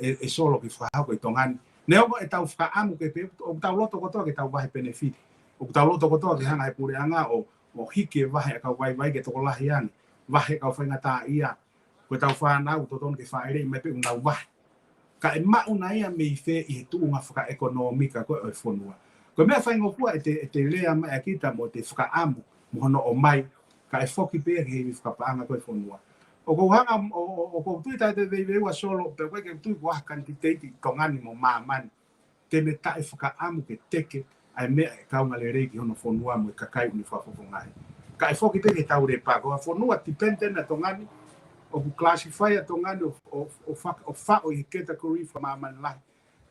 ʻe, ʻe Solo ke fakahoko ʻi Tonga ni. Neongo ʻetau fakaʻamu ke pē, ʻoku tau loto kotoa ke tau vahe penefiti. ʻOku tau loto kotoa ke hanga ʻe he puleʻanga ʻo, ʻo hiki e vahe ʻa e kau vaivai ke tokolahi ange. Vahe e kau faingataʻaʻia. Ko ʻetau fānau, totonu ke fāʻeleʻi mai pē ʻoku nau vahe. Ka ʻe maʻu nai ia mei fē ʻi he tuʻunga fakaʻekonōmika ko ē ʻo e fonua. Ko e meʻa faingofua ʻete, ʻete lea mai ʻa kita mo ʻete fakaʻamu, mo hono ʻomai, ka ʻe foki pē ki he ivi fakapaʻanga ko ē e fonua. ʻOku ou hanga, ʻo, ʻo, ʻoku ou tui taʻe te veiveiua Solo, pea ʻoku ʻikai ke u tui ko ha kanititeiti ʻi Tonga ni mo māmani te ne taʻefakaʻamu ke teke ʻa e meʻa ʻe kaunga lelei ki hono fonua mo e kakai ʻoku ne fakafofongaʻi. Ka ʻe foki pē ki heʻetau lepa, ko e fonua dependent ʻa Tonga ni, ʻoku classify ʻa Tonga ni ʻo, ʻo, ʻo fak-, ʻo faʻo ʻi he category fakamāmani lahi,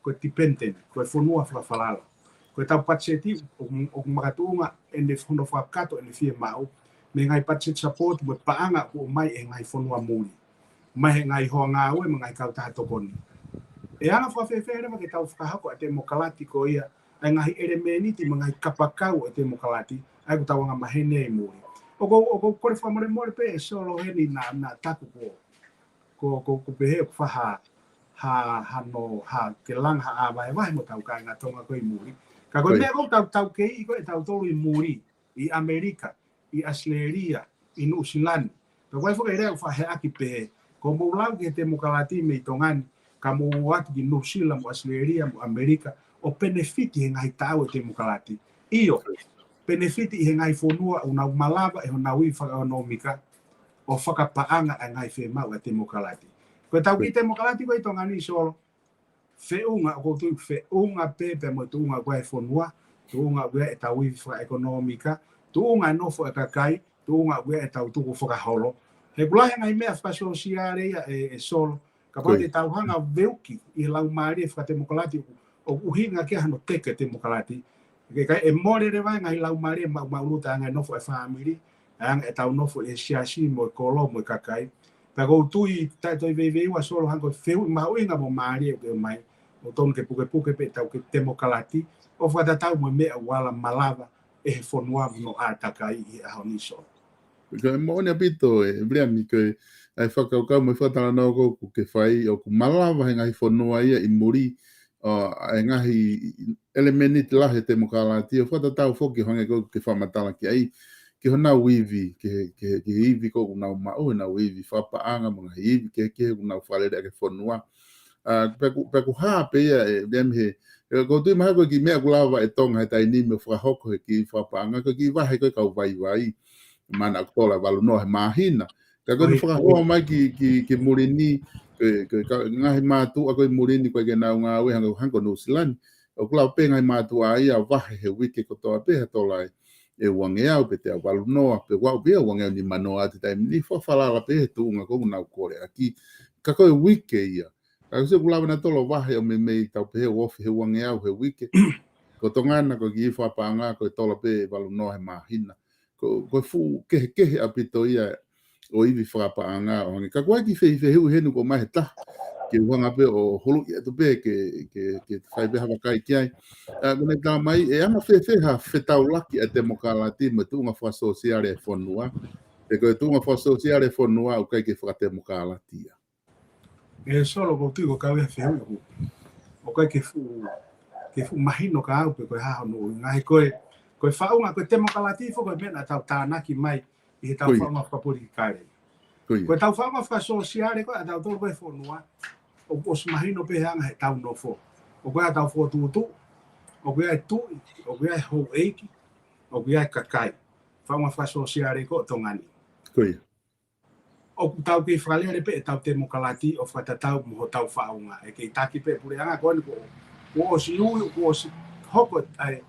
ko e dependent, ko e fonua fakafalala. Ko ʻetau patiseti, ʻoku, ʻoku makatuʻunga ʻene hono fakakakato ʻene fiemaʻu mei he ngaahi budget support mo e paʻanga ʻoku ʻomai ʻe he ngaahi fonua muli. Mai he ngaahi hoa ngāue mo e ngaahi kautaha tokoni. ʻE anga fakafēfē leva ke tau fakahoko ʻa e temokalati ko ia, ʻa e ngaahi ʻelemēniti mo e ngaahi kapakau ʻo e temokalati, ʻa ia ʻoku tau anga maheni ai ʻi muli. ʻOku ou, ʻoku ou kole fakamolemole pē ʻe Solo heni naʻa, naʻa taku ko, ko, ko, ko pehē ʻoku faʻa ha, ha, hano, ha, ke langa ha ʻā vahevahe mo hotau kāinga Tonga ko ē ʻi muli. Ka ko e meʻa ko ē ʻoku tau, tau kei ʻi ko ē ʻe tautolu ʻi muli, ʻi ʻAmelika, ʻi ʻAositelēlia, ʻi Nuʻusila ni. Pea ʻoku ʻi ai foki e lea ʻoku faʻa heʻaki pehē, ko hoʻomou lau ki he temokalati mei Tonga ni, ka mou ō atu ki Nuʻusila mo ʻAositelēlia mo ʻAmelika, ʻo penefiti he ngaahi taʻau e temokalati. ʻIo, penefiti ʻi he ngaahi fonua ʻoku nau malava ʻe honau ivi fakaʻekonōmika ʻo fakapaʻanga e ngaahi fiemaʻu e temokalati. Ko ʻetau kiʻi temokalati ko ē ʻi Tonga ni Solo, feʻunga, ʻoku ou tui feʻunga pē pea mo e tuʻunga ko ē e fonua, tuʻunga ko ē ʻetau ivi fakaʻekonōmika, tuʻunga e nofo e kakai, tuʻunga ko ē ʻetau tukufakaholo. He ʻoku lahi e ngaahi meʻa fakasōsiale ia ʻe, ʻe Solo, kapau te tau hanga ʻo veuki ʻi he laumālie fakatemokalati ʻoku, ʻoku ʻuhinga ki ai hano teke temokalati. Ke kai e mole leva e ngaahi laumālie maʻumaʻuluta ʻa e anga e nofo e fāmili, ʻa e anga e tau nofo e siasi mo e kolo mo e kakai. Pea ʻoku ou tui taʻe toe veiveiua Solo hangē ko e fehuʻi mahuʻinga mo mālie ʻoku ʻomai, ʻoku tonu ke pukepuke pē ʻetau ke temokalati, ʻo fakatatau mo e meʻa ʻoku ala malava ʻe he fonua mo hono ʻātakai ʻi he ʻaho ni Solo. Ko e moʻoni ʻaupito ē, Viliami, ko e, ʻa e fakakaukau mo e fakatalanoa ko ē ʻoku ke fai, ʻoku malava he ngaahi fonua ia ʻi muli, ʻo, ʻa e ngaahi ʻelemēniti lahi e temokalati, ʻo fakatatau foki hangē ko ē ʻoku ke fakamatala ki ai, ki honau ivi, ki he, ki he, ki he ivi ko ē ʻoku nau maʻu, honau ivi fakapaʻanga mo e ngaahi ivi, ki he, ki he ʻoku nau fakalele ʻaki e fonua. ʻA, pea ʻoku, pea ʻoku hā pē ia ē, Viliami, he, ē, ʻoku ou tui mahalo ko e kiʻi meʻa ʻoku lava ʻe Tonga he taimi ni mo fakahoko he kiʻi fakapaʻanga, ko e kiʻi vahe ko ē kau vaivai. Mana ʻoku tola ʻe valu noa he māhina. Ka ko eni ʻOi, fakahoa ʻoi. mai ki, ki, ki muli ni, ko e, ko e ka-, ngaahi mātuʻa ko ē ʻi muli ni ko ē ʻikai ke nau ngāue hangē, hangē ko Nuʻusila ni. ʻOku lava pē ngaahi mātuʻa ia ʻo vahe he uike kotoa pē ha tola ʻe, ʻe uangeau pe teau valu noa, pe ʻoku aʻu pē ia uangeau nimanoa ʻi he taimi ni, fakafalala pē he tuʻunga ko ē ʻoku nau kole ʻaki. Ka ko e uike ia. Ka ʻoku ʻikai ke lava nautolu ʻo vahe ʻo meimei tau pehē ʻoku ofi he uangeau he uike. Ko Tonga na ko e kiʻi fakapaʻanga ko e tola pē ʻe valu noa he māhina. Ko, ko e fuʻu kehekehe ʻaupito ia ʻo e ivi fakapaʻanga ʻo hangē. Ka ko e kiʻi fehuʻi heni ʻoku ʻomai he taha. Ke u hanga pē ʻo huluʻi atu pē ke, ke, ke fai pē ha vakai ki ai. ʻA, ko ʻene talamai, ʻe anga fēfē ha fetaulaki ʻa e temokalati mo e tuʻunga fakasōsiale e fonua. Pe ko e tuʻunga fakasōsiale e fonua ʻoku ʻikai ke fakatemokalati ia. ʻE Solo, ʻoku ou tui ko e kau ia fehuʻi ʻoku, ʻoku ʻikai ke fuʻu, ke fuʻu mahino kiate au pe ko e hā hono ʻuhinga he ko e, ko e faʻunga, ko e temokalati foki ko e meʻa naʻa tau tānaki mai ʻi he tau Ko ia. faʻunga fakapolitikale. Ko ia. Ko e tau faʻunga fakasōsiale ko ē ʻa tautolu ko ē fonua, ʻoku ʻosi mahino pē he anga he tau nofo. ʻOku ʻi ai e tau fokotuʻutuʻu, ʻoku ʻi ai e tuʻi, ʻoku ʻi ai e houʻeiki, ʻoku ʻi ai e kakai. Faʻunga fakasōsiale ko ē ʻo Tonga ni. Ko ia. ʻOku tau kei fakalele pē ʻetau temokalati ʻo fakatatau mo hotau faʻunga. ʻE kei taki pē puleʻanga ko eni ko, kuo ʻosi ui, kuo ʻosi hoko ai,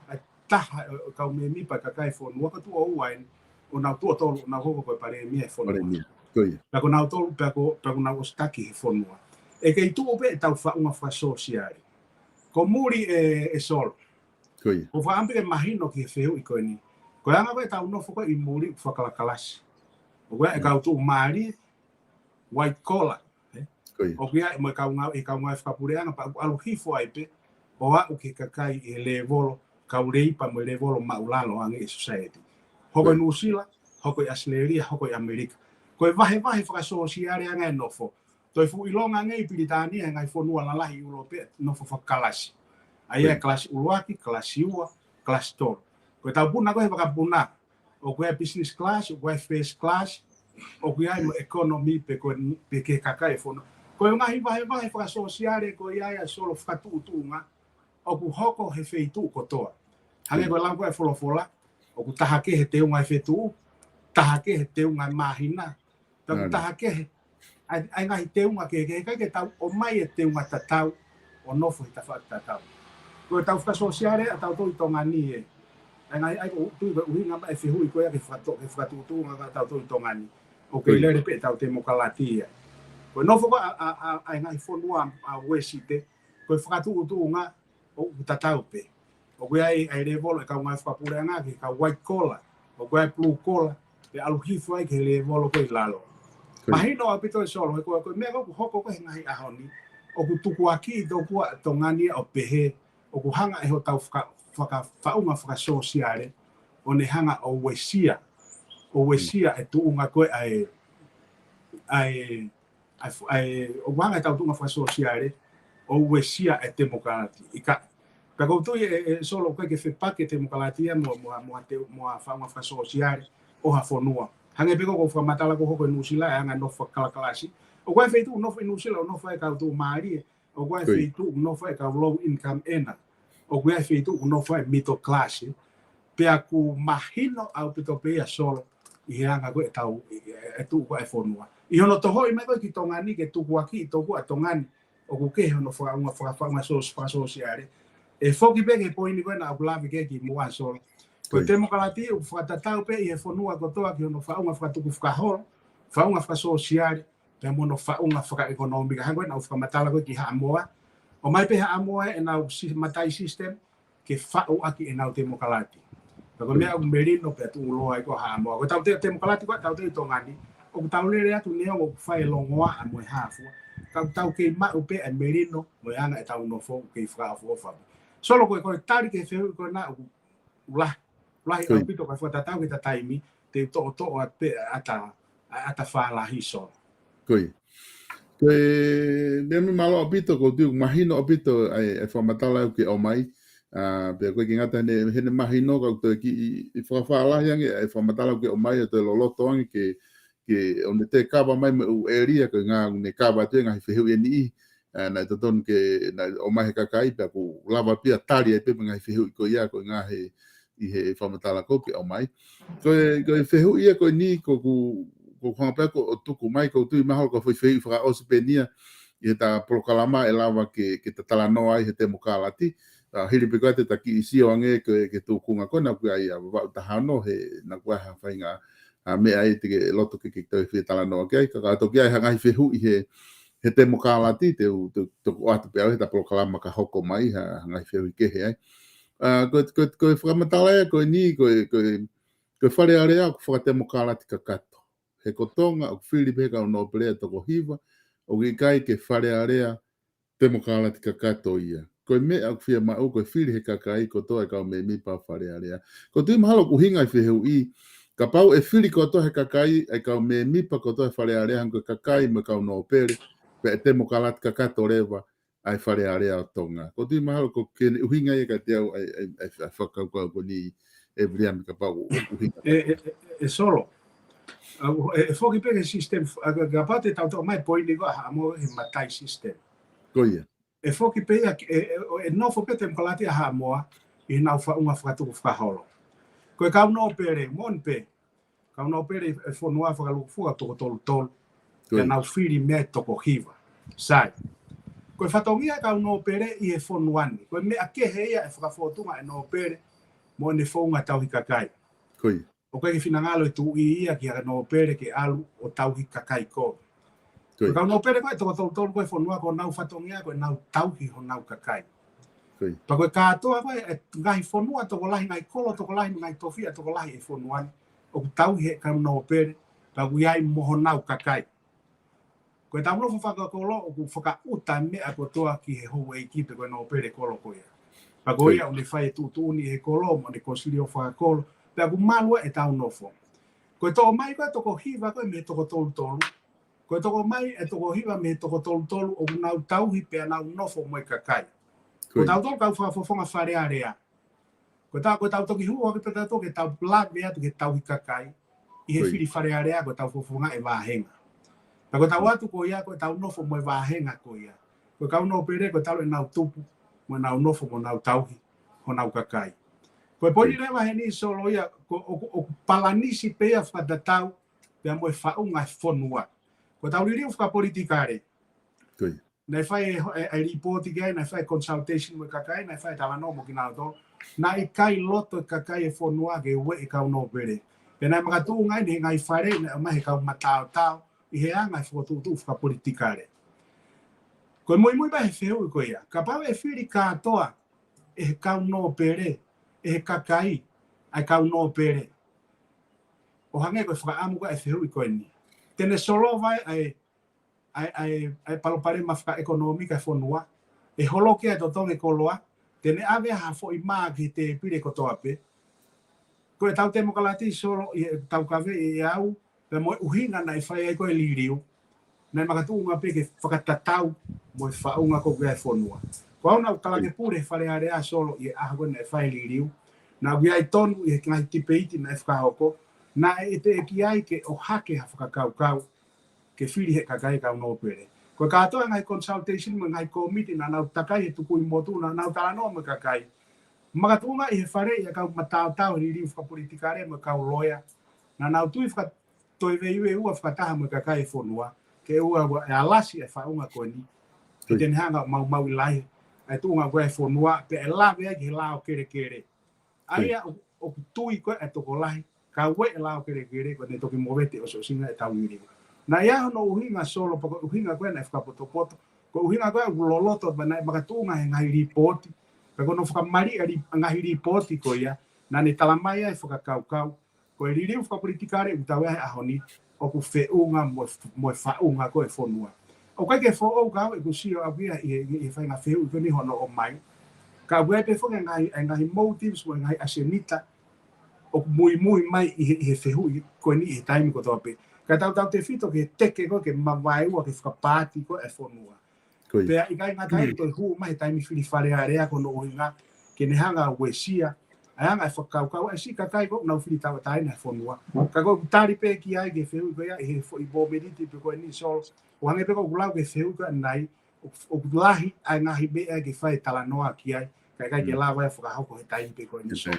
ai taha ʻo, ʻo kau mēmipa kakai fonua ko tuʻo ua eni, ʻo nau tuʻo tolu, ʻo nau hoko ko e palēmia e fonua. Palēmia. Ko ia. Pea ko nautolu, pea ko, pea ko nau ʻosi taki he fonua. ʻE kei tuʻu pē ʻetau faʻunga fakasōsiale. Ko muli ē, ʻe Solo. Ko ia. ʻOku ou fakaʻamu pē ke mahino ki he fehuʻi ko eni. Ko e anga ko ē ʻetau nofo ko ē ʻi muli ʻoku fakakalakalasi. ʻOku ʻi ai e Mm. kau tuʻumālie, white collar, ē? Ko ia. ʻOku ʻi ai mo e kau ngāue, e kau ngāue fakapuleʻanga pea ʻoku ʻalu hifo ai pē, ʻo aʻu ki he kakai ʻi he lēvolo, kau leipa mo e lēvolo māʻulalo ange ʻi he society. Hoko ʻi Ko ia. Nuʻusila, hoko ʻi ʻAositelēlia, hoko ʻi ʻAmelika. Ko e vahevahe fakasōsiale anga e nofo. Toe fuʻu ʻilonga ange ʻi Pilitānia, he ngaahi fonua lalahi ʻi ʻIulope, nofo fakakalasi. ʻA ia Ko ia. kalasi ʻuluaki, kalasi ua, kalasi tolu. Ko e tau puna ko ē he vakapuna. ʻOku ʻi ai business class, ʻoku ʻi ai first class, ʻoku ʻi ai mo economy pe ko e, pe ki he kakai e fonua. Ko e ngaahi vahevahe fakasōsiale ko ia ʻa Solo fakatuʻutuʻunga, ʻoku hoko he feituʻu kotoa. Hangē Mm. ko e lau ko ē ʻa e folofola, ʻoku taha kehe e teunga e fetuʻu, taha kehe e teunga e māhina, pea ʻoku Nani. taha kehe ʻa e, ʻa e ngaahi teunga kehekehe, ʻikai ke tau ʻomai e teunga tatau ʻo nofo he tafaʻaki tatau. Ko e tau fakasōsiale ʻa tautolu ʻi Tonga ni ē. ʻA e ngaahi, ʻa ia ʻoku ou tui ko e ʻuhinga mai e fehuʻi ko ia ke fakato-, ke fakatuʻutuʻunga ʻa tautolu ʻi Tonga ni. ʻOku kei Ko ia. lele pē ʻetau temokalati ia. Ko e nofo ko ē ʻa, ʻa, ʻa, ʻa e ngaahi fonua ʻa Uēsite, ko e fakatuʻutuʻunga ʻoku tatau pē. ʻOku ʻi ai, ʻa e lēvolo e kau ngāue fakapuleʻanga ki he kau white collar, ʻoku ʻi ai blue collar, pea ʻalu hifo ai ki he lēvolo ko ē ʻi lalo. Ko ia. Mahino ʻaupito ʻe Solo, he ko e, ko e meʻa ko ē ʻoku hoko ko ē he ngaahi ʻaho ni, ʻoku tukuakiʻi tokua ʻa Tonga ni ʻo pehē, ʻoku hanga ʻe hotau faka-, faka-, faʻunga fakasōsiale, ʻo ne hanga ʻo uesia, ʻo uesia e tuʻunga ko ē ʻa e, ʻa e, ʻa e f-, ʻa e, ʻoku hanga ʻe he tau tuʻunga fakasōsiale ʻo uesia e temokalati. ʻIkai. Pea ʻoku ou tui ʻe, ʻe Solo ʻoku ʻikai ke fepaki e temokalati ia mo, mo, mo, te-, mo ha faʻunga fakasōsiale ʻo ha fonua. Hangē pē ko ʻeku fakamatala ko ē hoko ʻi Nuʻusila e anga e nofo fakakalakalasi. ʻOku ʻi ai e feituʻu nofo ʻi Nuʻusila ʻoku nofo ai e kau tuʻumālie. ʻOku ʻi ai e Ko ia. feituʻu nofo ai e kau low income earner. ʻOku ʻi ai e feituʻu nofo ai e middle class. Pea ʻoku mahino ʻaupito pē ia Solo ʻi he anga ko ē ʻetau, ʻe, ʻe, ʻe tuʻu ko ē e fonua. ʻI hono tohoʻi mai ko ē ki Tonga ni ke tukuakiʻi tokua ʻa Tonga ni, ʻoku kehe hono faʻunga, faka-, faʻunga sōs-, fakasōsiale. ʻE foki pē ki he poini ko ē naʻa ku lave ki ai kimuʻa Solo. Ko e Ko ia. temokalati ʻoku fakatatau pē ʻi he fonua kotoa ki hono faʻunga fakatukufakaholo, faʻunga fakasōsiale, pea mo hono faʻunga fakaʻekonōmika. Hangē ko ē naʻa ku fakamatala ko ē ki Haʻamoa, ʻOmai pē Haʻamoa ʻenau si-, matai system ke faʻu ʻaki ʻenau temokalati. Pea ko e meʻa ʻoku melino pea tuʻuloa ai ko Haʻamoa. Ko ʻetau te-, temokalati ko ʻetau te Tonga ni, ʻoku tau lele atu neongo ʻoku fai e longoaʻa mo e hā fua. Ka ʻoku tau kei maʻu pē ʻa e melino mo e anga ʻetau nofo ʻoku kei fakaʻofoʻofa. Solo, ko e, ko e tali ki he fehuʻi ko ena ʻoku lahi, lahi ʻaupito, ka fakatatau ki heʻeta taimi, te u toʻotoʻo atu pē ʻa ʻAta, ʻa ʻAta Falahi, Solo. Ko ia. Ko e meʻa mai mālō ʻaupito, ʻoku ou tui ʻoku mahino ʻaupito ʻa e, ʻa e fakamatala ʻoku ke ʻomai. ʻA, pea ʻoku ʻikai ke ngata heʻene, heʻene mahino, ka ʻoku toe kiʻi, ʻi fakafalahi ange ʻa e fakamatala ʻoku ke ʻomai, ʻo toe loloto ange ke, ke ʻo ne toe kava mai mo e ʻū ʻēlia ko e ʻuhinga ʻoku ne kava atu e ngaahi fehuʻi ʻe niʻihi. ʻA, naʻe totonu ke, naʻe ʻomai he kakai, pea ʻoku lava pē ia ʻo tali ai pē mo e ngaahi fehuʻi ko ia, ko e ʻuhinga he, ʻi he fakamatala ko ē ʻoku ke ʻomai. Ko e, ko e fehuʻi ia ko eni, ko ʻeku, ko ʻeku hanga pē ʻo tuku mai, ʻoku ou tui mahalo ko e foʻi fehuʻi fakaʻosi pē eni ia ʻi heʻeta polokalama ʻe lava ke, ke ta talanoa ai he temokalati. ʻA, hili pē ko ia te ta kiʻi sio ange ki he, ki he tūkunga ko ena ʻoku ʻi ai ʻa Vavaʻu taha ono he naʻa ʻoku ʻi ai ha faʻahinga ʻa e meʻa ʻe te ke loto ke, ke toe fie talanoa ki ai, ka, ka toki ʻi ai ha ngaahi fehuʻi he, he temokalati, te u, te u, te u ʻoatu pē ʻe au heʻeta polokalama ka hoko mai, ha, ha ngaahi fehuʻi kehe ai. ʻA, ko, ko, ko e fakamatala ia ko eni, ko e, ko e, ko e Fale Alea ʻoku fakatemokalati kakato. He ko Tonga ʻoku fili pē he kau nōpele ʻe toko hiva, ʻoku ʻikai ke Fale Alea temokalati kakato ia. Ko e meʻa ʻoku fiemaʻu ko e fili he kakai kotoa e kau mēmipa Fale Alea. ʻOku ou tui mahalo ʻoku ʻuhinga e fehuʻi, kapau ʻe fili kotoa he kakai e kau mēmipa kotoa e Fale Alea, hangē ko e kakai mo e kau nōpele, pea ʻe temokalati kakato leva ʻa e Fale Alea ʻo Tonga. ʻOku ou tui mahalo ʻoku ʻikai ke ne ʻuhinga ia kiate au ʻa e, ʻa e, ʻa e, ʻa e fakakaukau ko eni ʻe Viliami, kapau ʻoku ʻuhinga. ʻE, ʻe, ʻe, ʻe Solo. ʻA, ʻe, ʻe foki pē ki he system, ʻa, ka, kapau te tau toʻo mai poini ko ē ʻa Haʻamoa he matai system. Ko ia. ʻE foki pē ia, ʻe, ʻe, ʻe nofo pē temokalati ʻa Haʻamoa ʻi heʻenau faʻunga fakatukufakaholo. Ko e kau nōpele, moʻoni pē, kau nōpele ʻi he fonua fakalūkufua ʻoku toko tolu tolu. Ko ia. Pea nau fili mei ai ʻe toko hiva. Sai. Ko e fatongia e kau nōpele ʻi he fonua ni, ko e meʻa kehe ia e fakafōtunga e nōpele mo ʻene founga tauhi kakai. Ko ia. ʻOku ʻikai ke finangalo e tuʻi ia ki ha nōpele ke ʻalu ʻo tauhi kakai kovi. Ko ia. Ko e kau nōpele ko ē ʻe toko tolu tolu ko ē he fonua, ko honau fatongia ko ʻenau tauhi honau kakai. Ko ia. Pea ko e kātoa ko ē e ngaahi fonua tokolahi, ngaahi kolo tokolahi, ngaahi tofiʻa tokolahi ʻi he fonua ni ʻoku tauhi ʻe he kau nōpele, pea ʻoku ʻi ai mo honau kakai. Ko ʻetau nofo fakakolo ʻoku fakaʻuta e meʻa kotoa ki he houʻeiki pe ko e nōpele kolo ko ia. Pea ko ia ʻoku ne fai e tuʻutuʻuni ʻi he kolo mo ʻene kōsilio fakakolo, pea ʻoku malu ai ʻetau nofo. Ko e toʻo mai ko ē e toko hiva ko ē mei he toko tolu tolu, ko e toʻo mai e toko hiva mei he toko tolu tolu ʻoku nau tauhi pea nau nofo mo e kakai. Ko tautolu kau fakafofonga Fale Alea. Ko tau, ko tau toki hū hake pē tautolu ke tau lave atu ki he tauhi kakai ʻi he fili Fale Alea, ko tau fofonga e vāhenga. Pea ko tau atu ko ia, ko tau nofo mo e vāhenga ko ia. Ko e kau nōpele ko e talu ʻenau tupu mo ʻenau nofo mo ʻenau tauhi honau kakai. Ko e poini leva heni, Solo, ia ko, ʻoku, ʻoku palanisi pē ia fakatatau pea mo e faʻunga e fonua. Ko tau liliu fakapolitikale. Ko ia. Naʻe fai e, e, e lipooti ki ai, naʻe fai e consultation mo e kakai, naʻe fai e talanoa mo kinautolu. Naʻe ʻikai loto e kakai e fonua ke ueʻi e kau nōpele. Pea naʻe makatuʻunga eni he ngaahi fale naʻe ʻomai he kau mataotao ʻi he anga e fokotuʻutuʻu fakapolitikale. Ko e muimui mai he fehuʻi ko ia, kapau ʻe fili kātoa ʻe he kau nōpele, ʻe he kakai ʻa e kau nōpele, ʻo hangē ko e fakaʻamu ko ē e fehuʻi ko eni, te ne solova ai ʻa e ʻa e, ʻa e, ʻa e palopalema fakaʻekonōmika e fonua, ʻe holoki ʻa e totongi e koloa, te ne ʻave ha foʻi mā ki he tēpile kotoa pē. Ko ʻetau temokalati, Solo, ʻi heʻetau kaveinga ʻe au, pea mo e ʻuhinga naʻe fai ai ko ē e liliu, naʻe makatuʻunga pē ke fakatatau mo e faʻunga ko ē e fonua. Ko au naʻa ku kalake pule he Fale Alea, Solo, ʻi he ʻaho ko ē naʻe fai e liliu. Naʻa ku ʻi ai tonu ʻi he ngaahi tipeiti naʻe fakahoko, naʻe teʻeki ai ke ʻohake ha fakakaukau ke fili he kakai e kau nōpele. Ko e kātoa e ngaahi consultation mo e ngaahi kōmiti naʻa nau takai he tukui motu, naʻa nau talanoa mo e kakai. Makatuʻunga ʻi he fale ia e kau mataotao he liliu fakapolitikale mo e kau loea. Naʻa nau tui fakatoeveiveiua fakataha mo e kakai e fonua ke ʻoua ʻe alasi e faʻunga ko eni, ke te ne hanga ʻo maumauʻi lahi ʻa e tuʻunga ko ē e fonua, pea ʻe lave ai ki he lao kelekele. ʻA ia ʻo, ʻoku tui ko ē e tokolahi, ka ueʻi e lao kelekele, ko ʻene toki movete ʻosiʻosinga ʻetau liliu. Naʻe ʻi ai hono ʻuhinga, Solo, pea ko e ʻuhinga ko ē naʻe fakapotopoto, Ko e ʻuhinga ko ē ʻoku loloto pē naʻe makatuʻunga he ngaahi lipooti. Pea ko hono fakamaliʻi ʻa e li-, ngaahi lipooti ko ia, naʻa ne talamai ai e fakakaukau ko e liliu fakapolitikale ʻoku tau ʻi ai he ʻaho ni, ʻoku feʻunga mo, mo e faʻunga ko ē e fonua. ʻOku ʻikai ke foʻou ka ʻoku ou sio au ia ʻi he, ʻi he faʻahinga fehuʻi ko eni hono ʻomai. Ka ʻoku ʻi ai pē foki e ngaahi, e ngaahi motives mo e ngaahi ʻasenita ʻoku muimui mai ʻi he, ʻi he fehuʻi ko eni ʻi he taimi kotoa pē. Kae tautautefito ki he teke ko ē ke mavaeua ke fakapaati ko ē e fonua. Ko ia. Pea ʻikai ngata ai, toe hū mai he taimi fili Fale Alea ko hono ʻuhinga ke ne hanga ʻo uesia ʻa e anga e fakakaukau ʻa e siʻi kakai ko ē ʻoku nau fili tauʻatāina he fonua. Ka ko e tali pē ki ai ki he fehuʻi ko ia ʻi he foʻi momeniti pē ko eni Solo. ʻO hangē pē ko ʻeku lau ki he fehuʻi ko ē ʻanenai, ʻoku, ʻoku lahi ʻa e ngaahi meʻa ke fai e talanoa ki ai, ka ʻikai ke lava ia ʻo fakahoko he taimi pē ko eni Solo.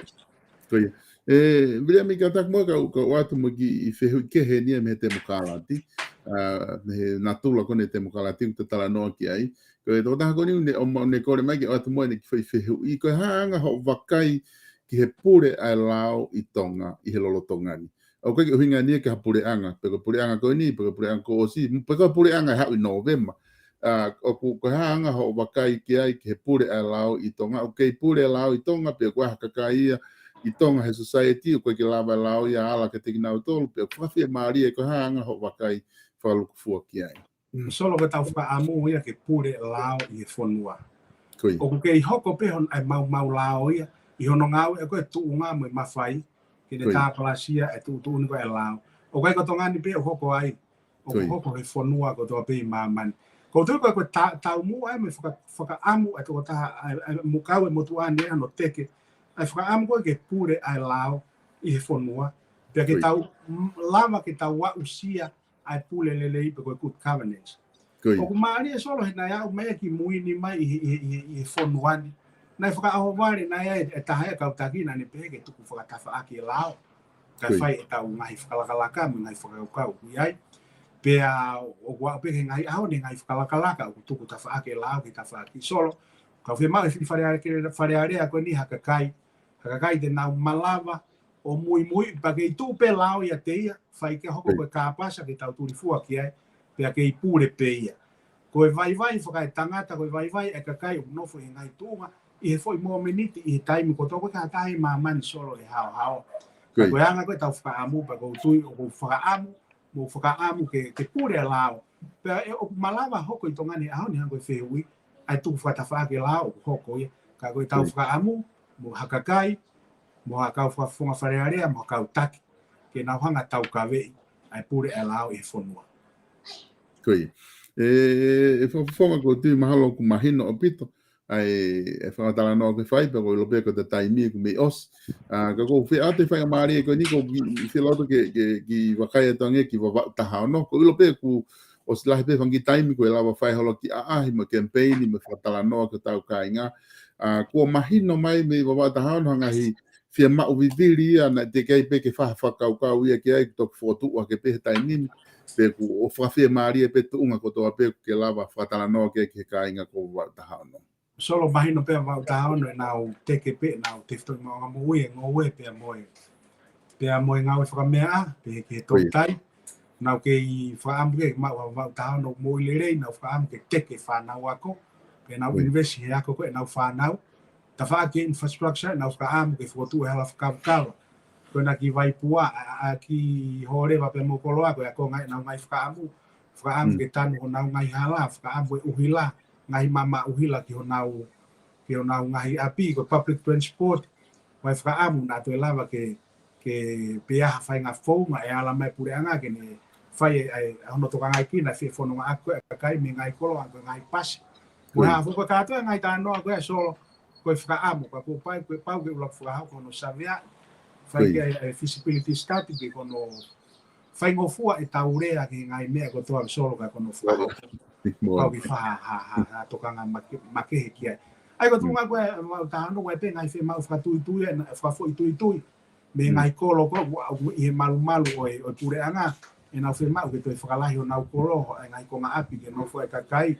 Ko ia. ʻE, Viliami, kātaki muʻa kau, kau ʻoatu mo e kiʻi fehuʻi kehe eni ia mei he temokalati. ʻA, mei he natula ko eni e temokalati ʻoku ta talanoa ki ai. Ko e tokotaha ko eni ʻoku ne, ʻo ma-, ʻoku ne kole mai ke ʻoatu muʻa ʻene kiʻi foʻi fehuʻi. Ko e hā ʻa e anga hoʻo vakai ki he pule ʻa e lao ʻi Tonga, ʻi he lolotonga ni? ʻOku ʻikai ke ʻuhinga eni ia ki ha puleʻanga, pe ko e puleʻanga ko eni, pe ko e puleʻanga kuo ʻosi, pe ko e puleʻanga ʻe haʻu ʻi Nōvema. ʻA, ʻoku, ko e hā ʻa e anga hoʻo vakai ki ai ki he pule ʻa e lao ʻi Tonga? ʻOku kei pule e lao ʻi Tonga, pe ʻoku ʻi ai ha kakai ia ʻi Tonga he society, ʻoku ʻikai ke lava e lao ia ʻo ala kiate kinautolu, pe ʻoku fakafiemālie, ko e hā ʻa e anga hoʻo vakai fakalūkufua ki ai? Mm. Solo, ko ʻetau fakaʻamu ia ke pule e lao ʻi he fonua. Ko ia. ʻOku kei hoko pē hon-, ʻa e maumau lao ia ʻi hono ngāueʻaki ko ē e tuʻunga mo e mafai ke ne tāpalasia e tuʻutuʻuni ko ē e lao. ʻOku ʻikai ko Tonga ni pē ʻoku hoko ai, ʻoku hoko he fonua kotoa pē ʻi māmani. Ko u tui ko e, ko e ta-, taumuʻa ia mo e faka-, fakaʻamu ʻa e tokotaha, ʻa e, ʻa e mo-, kau e motuʻa ni ʻa hono teke, ʻa e fakaʻamu ko ē ke pule ʻa e lao ʻi he fonua. Pea ke tau, m-, lava ke tau aʻusia ʻa e pule lelei pe ko e good governance. ʻOku mālie Solo he naʻe aʻu mai ki mui ni mai ʻi he, ʻi he, ʻi he, ʻi he fonua ni, naʻe fakaʻohovale, naʻe ʻi ai e taha ia e kau taki naʻa ne pehē ke tuku fakatafaʻaki e lao. Kae fai ʻetau ngaahi fakalakalaka mo e ngaahi fakakaukau ʻoku ʻi ai. Pea ʻoku aʻu pē ki he ngaahi ʻaho ni e ngaahi fakalakalaka ʻoku tuku tafaʻaki e lao ki tafaʻaki Solo. Ka ʻoku fiemaʻu ʻe he fili Fale Alea, Fale Alea ko eni ha kakai, ha kakai te nau malava ʻo muimui, pea kei tuʻu pē lao ʻiate ia, fai ke hoko ko e kāpasa ke tau tulifua ki ai, pea kei pule pē ia. Ko e vaivai fakaetangata, ko e vaivai e kakai ʻoku nofo he ngaahi tuʻunga, ʻi he foʻi momeniti, ʻi he taimi kotoa, ʻoku ʻikai ha taha ʻi māmani Solo ʻe haohaoa. Ka ko e anga ko ē ʻetau fakaʻamu, pea ko u tui ʻoku ou fakaʻamu, mo fakaʻamu ke, ke pule e lao. Pea ʻe, ʻoku malava hoko ʻi Tonga ni he ʻaho ni hangē ko e fehuʻi, ʻa e tuku fakatafaʻaki e lao ʻoku hoko ia. Ka ko ʻetau fakaʻamu, mo ha kakai, mo ha kau fakafofonga Fale Alea, mo ha kau taki, ke nau hanga ʻo taukaveʻi ʻa e pule ʻa e lao ʻi he fonua. Ko ia. ʻE, ʻe fakafofonga, ko u tui mahalo ʻoku mahino ʻaupito ʻa e, e fakatalanoa ʻoku ke fai, pea ʻoku ou ʻilo pē ko e taimi ʻoku mei ʻosi. ʻA, ka ʻoku ou fie ʻoatu e faingamālie ko eni, ʻoku ou kiʻi, kiʻi fie loto ke, ke, ke vakai atu ange ki Vavaʻu taha ono. ʻOku ou ʻilo pē kuo ʻosi lahi pē fanga kiʻi taimi kuo lava fai holo e kiʻi ʻaʻahi mo e kemipeini mo e fakatalanoa ki hotau kāinga. ʻA, kuo mahino mai mei Vavaʻu taha ono ha ngaahi fiemaʻu vivili ia naʻe teʻeki ai pē ke fai ha fakakaukau ia ki ai, kuo toki fokotuʻu hake pē he taimi ni, pe kuo fakafiemālie pē tuʻunga kotoa pē ʻoku ke lava fakatalanoa ki ai ki he kāinga ko Vavaʻu taha ono. Solo, mahino pē ʻa Vavaʻu taha ono ʻenau teke pē, ʻenau tefitoʻi maʻuʻanga moʻui e ngoue pea mo e, pea mo e ngāue fakameaʻa, pehē ki he toutai. Nau kei fakaʻamu ke maʻu ʻa Vavaʻu taha ono moʻui lelei, nau fakaʻamu ke teke fānau ako, pea nau invest he ako ko ē ʻenau fānau. Tafaʻaki infrastructure, nau fakaʻamu ke fokotuʻu e hala fakakavakava. Ko ena ki Vaipua, ʻa, ʻa, ʻa ki Hōleva pea mo Koloa, ko e ʻakonga ʻenau ngaahi fakaʻamu. Fakaʻamu ke tanu honau ngaahi hala, fakaʻamu e ʻuhila, ngaahi maama ʻuhila ki honau, ki honau ngaahi ʻapi, ko e public transport. Ko e fakaʻamu naʻa toe lava ke, ke pea ha faʻahinga founga ʻe ala mai puleʻanga ke ne fai e, e, hono tokangaʻi kinautolu e fononga ako e kakai mei he ngaahi kolo, ako e ngaahi pasi. Ko e hā foki ko e kātoa e ngaahi talanoa ko ē Solo, ko e fakaʻamu, ka kuo pau, kuo pau ke ʻuluaki fakahoko hono savea, fai ke e, e feasibility study ke ko hono faingofua ʻetau lea ki he ngaahi meʻa kotoa Solo ka ko hono fakahoko. Pau ke fai ha, ha, ha, ha tokanga make-, makehe ki ai. ʻA ia ko e tuʻunga ko ē Vavaʻu taha ono, ko e pē ngaahi fiemaʻu fakatuitui, ʻa e, fakafoʻituitui mei he ngaahi kolo ko ē, ʻoku, ʻoku ʻi he malumalu ʻo e, ʻo e puleʻanga, ʻenau fiemaʻu ke toe fakalahi honau kolo, ʻa e ngaahi konga ʻapi ke nofo ai e kakai.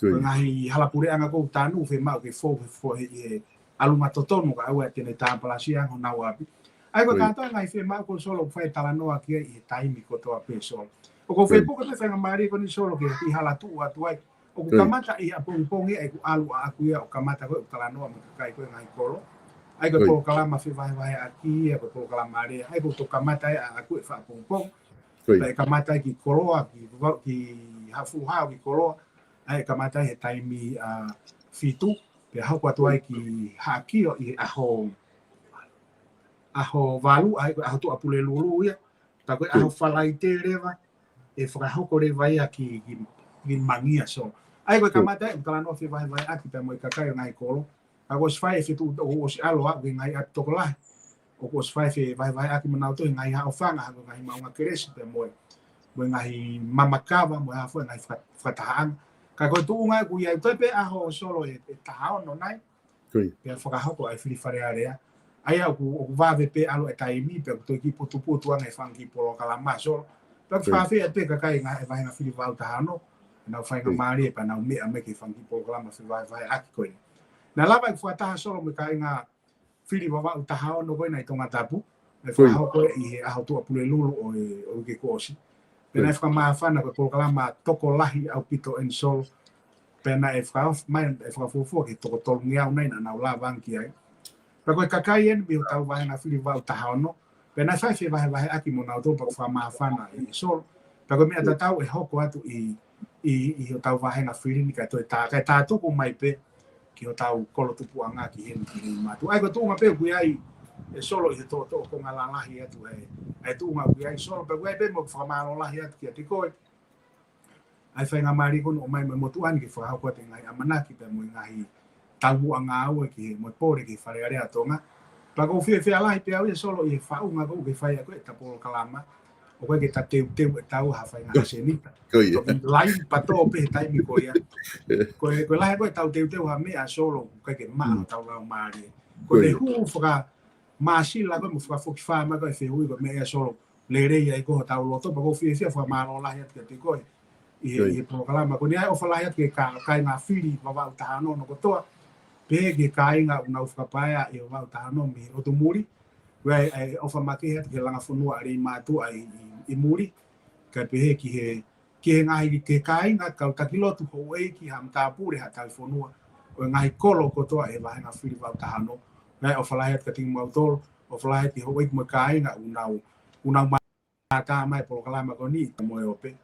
Ko e ngaahi hala puleʻanga ʻoku tanu fiemaʻu ke fou, ke fou he, he ʻalunga totonu ka ʻoua te ne tāpalasia honau ʻapi. ʻA ia ko e kātoa e ngaahi fiemaʻu ko ē Solo ʻoku fai e talanoa ki ai ʻi he taimi kotoa pē Solo. ʻOku ou fie puke pē faingamālie ko eni Solo ki he hala tuʻu atu ai. ʻOku kamata ʻi ʻapongipongi ʻa ʻeku ʻalu ʻaʻaku ia ʻo kamata ko ē ʻo talanoa mo e kakai ko ē ngaahi kolo. ʻA ia ko e polokalama fevahevaheʻaki ia, ko e polokalama lea. ʻA ia ko e kamata ia ʻaʻaku ʻi faʻapongipongi. Pea ʻe kamata ai ki Koloa, ki, ki Haʻafuluhao ki Koloa. ʻA ia ʻe kamata ai he taimi ʻa fitu, pea hoko atu ai ki Haʻakio ʻi he ʻaho, ʻaho valu, ʻa ia ko e ʻaho Tuʻapulelulu ia. Pea ko e ʻaho Falaite leva, ʻe fakahoko leva ia ki, ki, ki Mangia Solo. ʻA ia ko e kamata ai ʻeku talanoa fevahevaheʻaki pea mo e kakai ʻo e ngaahi kolo. Ka kuo ʻosi fai e fetuʻu, kuo ʻosi ʻalu ʻaʻaku ki he ngaahi ʻapi tokolahi. ʻOku ʻosi fai e fevahevaheʻaki mo nautolu he ngaahi haʻofanga, ha ko e ngaahi maʻunga kelesi pea mo e, mo e ngaahi mama kava, mo e hā fua e ngaahi faka-, fakatahaʻanga. Ka ko e tuʻunga ʻoku ʻi ai, toe pē ʻaho Solo ʻe, ʻe taha ono nai. Pea fakahoko ai e fili Fale Alea. ʻA ia ʻoku, ʻoku vave pē ʻalu e taimi, pea ʻoku toe kiʻi putuputu ange e fanga kiʻi polokalama Solo. Pea ʻoku fakafeʻao pē kakai ngaahi, e vāhenga fili Vavaʻu taha ono, ʻenau faingamālie pea nau meʻa mai ki he fanga kiʻi polokalama fevahevaheʻaki ko ē. Naʻe lava ʻeku fakataha Solo mo e kāinga fili Vavaʻu taha ono ko ē naʻe ʻi Tongatapu, naʻe fakahoko ʻi he ʻaho Tuʻapulelulu ʻo e, ʻo e uike kuo ʻosi. Pea naʻe fakamāfana ko e polokalama tokolahi ʻaupito eni Solo. Pea naʻe fakaof-, mai, ʻe fakafuofua ki he toko tolungeau nai naʻa nau lava ange ki ai. Pea ko e kakai eni mei hotau vāhenga fili Vavaʻu taha ono. Pea naʻe fai e fevahevaheʻaki mo nautolu pea ʻoku fakamāfana ʻi Solo. Pea ko e meʻa tatau ʻe hoko atu ʻi, ʻi, ʻi hotau vāhenga fili ni kae toe tā, kae tātuku mai pē ki hotau kolo tupuʻanga ki heni ki Leimātuʻa. ʻA ia ko e tuʻunga pē ʻoku ʻi ai ʻe Solo ʻi he toʻotoʻo konga lalahi atu ē. ʻA ia tuʻunga ʻoku ʻi ai Solo, pea ʻoku ʻi ai pē mo e fakamālō lahi atu kiate koe. ʻA e faingamālie ko eni ʻomai mo e motuʻa ni ke fakahoko atu e ngaahi ʻamanaki pea mo e ngaahi taumuʻa ngāue ki he mo e pole ki he Fale Alea ʻo Tonga. Pea ʻoku ou fiefia lahi pē au ia Solo ʻi he faʻunga ko ē ʻoku ke fai ʻaki ʻeta polokalama. ʻOku ʻikai ke ta teuteu ʻe taua ha faʻahinga senita. Ko ia. ʻOku lahi patō pē he taimi ko ia. Ko e, ko e lahi ko ē ʻetau teuteu ha meʻa Solo, ʻoku ʻikai ke maʻa hotau laumālie. Ko e hū fakamāsila ko ē mo fakafokifā mai ko ē e fehuʻi ko e meʻa ia Solo. Lelei ai ko ē hotau loto, pea ʻoku ou fiefia fakamālō lahi atu kiate koe. ʻI he, ʻi he polokalama ko eni ʻa e ʻofa lahi atu ki he kā-, kāinga fili Vavaʻu taha ono kotoa. Pehē ki he kāinga ʻoku nau fakapaea ʻi Vavaʻu taha ono mei he ʻotu muli. ʻOku ʻi ai e ʻofa makehe atu ki he langa fonua ʻa Leimātuʻa ʻi, ʻi, ʻi muli. Kae pehē ki he, ki he ngaahi, ki he kāinga kau taki lotu, houʻeiki, haʻa matāpule, haʻa tauhi fonua ʻo e ngaahi kolo kotoa he vāhenga fili Vavaʻu taha ono. ʻOku ʻi ai e ʻofa lahi atu kiate kimoutolu, ʻofa lahi atu ki he houʻeiki mo e kāinga ʻoku nau, ʻoku nau mātā mai e polokalama ko eni, mo e ope.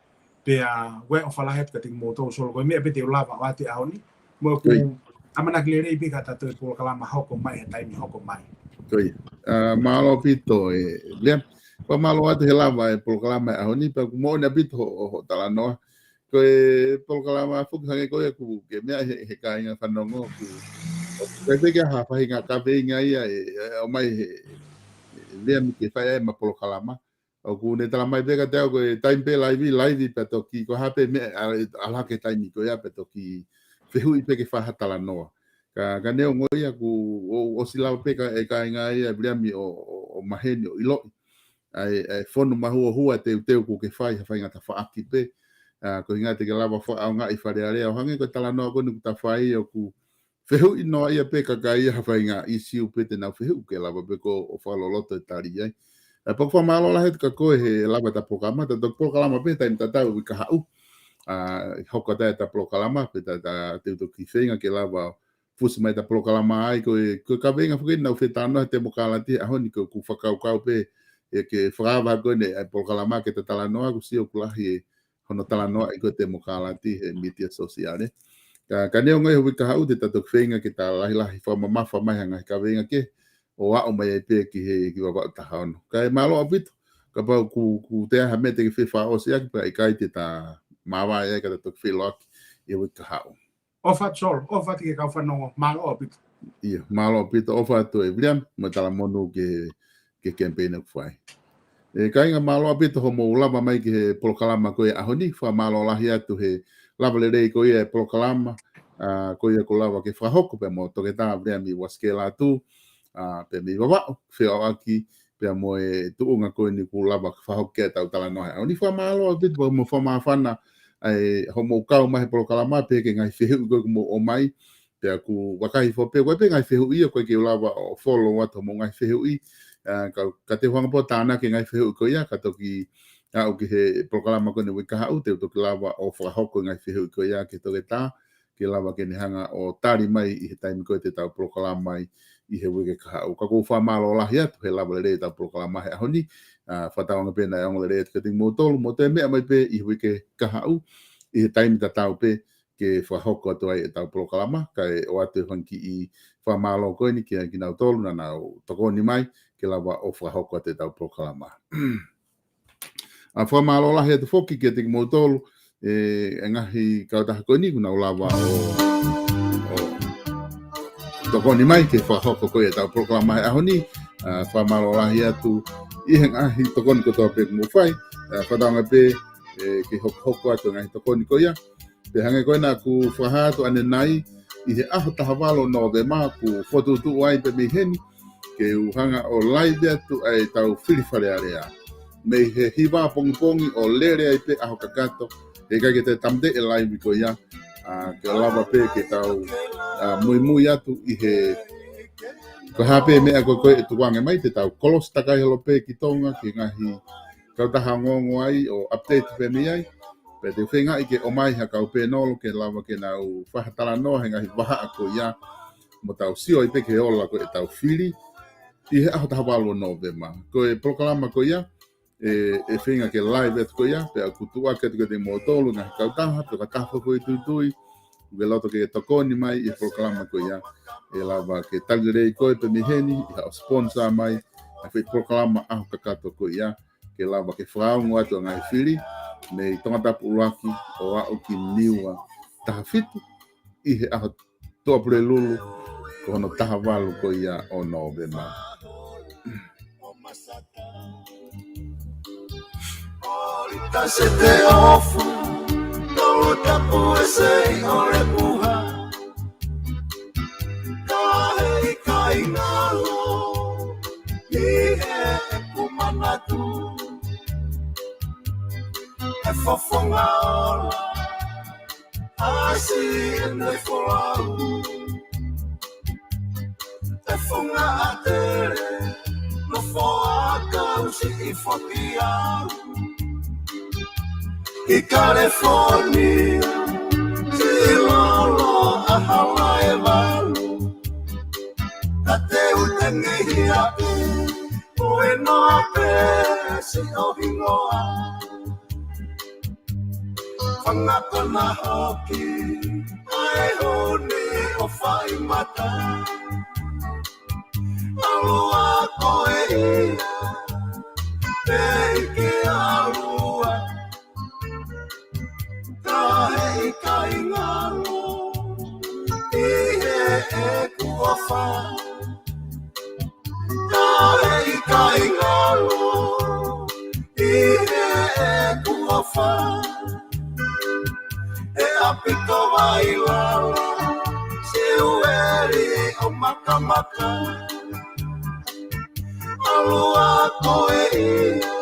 Pea ʻoku ou ʻofa lahi atu kiate kimoutolu Solo, ko e meʻa pē te u lava ʻo ʻoatu he ʻaho ni. Mo ʻeku ʻamanaki lelei pē ka ta toe polokalama hoko mai he taimi hoko mai. Ko ia. ʻA, mālō ʻaupito ē, Liam. Fakamālō atu he lava e polokalama he ʻaho ni, pea ʻoku moʻoni ʻaupito hoʻo, hoʻo talanoa. Ko e polokalama foki hangē ko ia ʻoku ke meʻa he, he kāinga fanongo ʻoku, ʻoku ʻikai pē ke ʻi ai ha faʻahinga kaveinga ia ʻe, ʻe, ʻomai he, he Liam ke fai ai ʻema polokalama. ʻOku ne tala mai pē kiate au ko e taimi pē laivi, laivi pea toki ko e hā pē meʻa ʻa, ʻalu hake he taimi ko ia pea toki fehuʻi pē ke fai ha talanoa. Ka, ka neongo ia ʻoku, ʻo, ʻosi lava pē ka, e kāinga ia Viliami ʻo, ʻo, ʻo maheni ʻo ʻiloʻi ʻa e, ʻa e fonu mahuohua teuteu ʻoku ke fai ha faʻahinga tafaʻaki pē. ʻA, ko e ʻuhinga te ke lava fakaʻaongaʻi Fale Alea ʻo hangē ko e talanoa ko eni ʻoku ta fai ʻoku fehuʻi noa ia pē kakai ia ha faʻahinga ʻīsiu pē te nau fehuʻi ke lava pē ko ē ʻo fakaloloto e tali ai. ʻA, pea ʻoku fakamālō lahi atu kia koe he lava ʻeta polokalama, ta toki polokalama pē taimi tatau uike kahaʻu. ʻA, hoko atu ʻeta polokalama, pea ta, ta, te u toki feinga ke lava ʻo fusi mai ʻeta polokalama ai, ko e, ko e kaveinga foki eni naʻa ku fie talanoa he temokalati he ʻaho ni ko ʻeku fakakaukau pē, ʻe ke fakaava ko eni ʻa e polokalama ke ta talanoa, ʻoku sio ʻoku lahi e hono talanoaʻi ko e temokalati he mītia sōsiale. Ka, ka neongo ia he uike kahaʻu te ta toki feinga ke ta lahilahi fakamamafa mai ha ngaahi kaveinga kehe ʻo aʻu mai ai pē ki he, ki Vavaʻu taha ono. Kae mālō ʻaupito, kapau ʻoku, ʻoku toe ʻi ai ha meʻa te ke fie fakaʻosi ʻaki pea ʻikai te ta māvae ai ka ta toki feʻiloaki ʻi he uike kahaʻu. ʻOfa atu Solo, ʻofa atu ki he kau fanongo, mālō ʻaupito. ʻIo, mālō ʻaupito, ʻofa atu ē Viliami, mo e talamonū ki he, ki he kemipeini ʻoku fai. ʻE kāinga, mālō ʻaupito hoʻomou lava mai ki he polokalama ko ia he ʻaho ni, fakamālō lahi atu he lava lelei ko ia e polokalama, ʻa, ko ia kuo lava ke fakahoko pea mo Toketā Viliami Uasikela Atu, ʻa, pea mei Vavaʻu, feʻoaʻaki pea mo e tuʻunga ko eni kuo lava ke fakahoko ki ai ʻetau talanoa he ʻaho ni. Fakamālō ʻaupito pea mo fakamāfana ʻa e hoʻomou kau mai he polokalama pea ki he ngaahi fehuʻi ko ē kuo mou ʻomai, pea ʻoku vakai hifo pē, ko e pē ngaahi fehuʻi ia ʻoku ʻikai ke u lava ʻo follow atu hoʻomou ngaahi fehuʻi, ʻa, ka, ka te u hanga pē ʻo tānaki e ngaahi fehuʻi ko ia, ka toki aʻu ki he polokalama ko eni uike kahaʻu, te u toki lava ʻo fakahoko e ngaahi fehuʻi ko ia ki he toketā, ke lava ke ne hanga ʻo tali mai ʻi he taimi ko ē te tau polokalama ai ʻi he uike kahaʻu. Ka ʻoku ou fakamālō lahi atu he lava lelei ʻetau polokalama he ʻaho ni, ʻa, fakatauange pē naʻe ongo lelei atu kiate kimoutolu, mou toe meʻa mai pē ʻi he uike kahaʻu, ʻi he taimi tatau pē ke fakahoko atu ai ʻetau polokalama, kae ʻoatu e fanga kiʻi fakamālō ko eni kia kinautolu naʻa nau tokoni mai, ke lava ʻo fakahoko atu ʻetau polokalama. ʻA, fakamālō lahi atu foki kiate kimoutolu, e, e ngaahi kautaha ko eni kuo nau lava ʻo, ʻo tokoni mai ke fakahoko ko ia ʻetau polokalama he ʻaho ni, ʻa, fakamālō lahi atu ʻi he ngaahi tokoni kotoa pē kuo mou fai, ʻa, fakatauange pē, e, ke hokohoko atu e ngaahi tokoni ko ia. Pea hangē ko ia naʻa ku fakahā atu ʻanenai, ʻi he ʻaho taha valu ʻo Nōvema ʻoku fokotuʻutuʻu ai pē mei heni, ke u hanga ʻo live atu ʻa ʻetau fili Fale Alea. Mei he hiva pongipongi ʻo lele ai pē ʻaho kakato, he ʻikai ke toe tāmateʻi e live ko ia, ʻa, ke lava pē ke tau, ʻa, muimui atu ʻi he, ko e hā pē meʻa ko ē ʻe tukuange mai, te tau kolosi takai holo pē ki Tonga, ki he ngaahi kautaha ongoongo ai ʻo update pē mei ai. Pea te u feingaʻi ke ʻomai ha kau pēnolo ke lava ke nau fai ha talanoa he ngaahi vahaʻa ko ia, mo tau sio ai pē ki he ola ko ē ʻetau fili ʻi he ʻaho taha valu ʻo Nōvema. Ko e polokalama ko ia, e, e feinga ke live atu ko ia, pea ʻoku tuʻuaki atu kiate kimoutolu ngaahi kautaha, pe ko ha taha foʻi tuitui ʻoku ke loto ke tokoni mai ʻi he polokalama ko ia, ʻe lava ke tali lelei koe pē mei heni, ʻi haʻo sponsor mai ha foʻi polokalama ʻaho kakato ko ia, ke lava ke fakaongo atu ʻa e ngaahi fili mei Tongatapu ʻuluaki ʻo aʻu ki Niua taha fitu ʻi he ʻaho Tuʻapulelulu, ko hono taha valu ko ia ʻo Nōvema. Ori ta se te ofu, tolu tapu e sei ore puha. Ka heʻikai ngalo, ʻi heʻeku manatu, e fofonga ola, ʻasi ʻene folau. E funga atele, nofo ʻa kausi ʻi foki au. ʻI California, siʻi lolo ʻa Halaevalu. Ka te u tengihi aʻu, ʻo e noa pē siʻo hingoa. Fanga kona hoki, ʻa e honi ʻo fai mata. ʻAlu ā koe ia, pehē ke ʻalu ā. Ka heʻikai ngalo, ʻi heʻeku ʻofa. Ka heʻikai ngalo, ʻi heʻeku ʻofa. ʻE ʻapi ko Vailala, Siueli ʻo Makamaka. ʻAlu ā koe ia,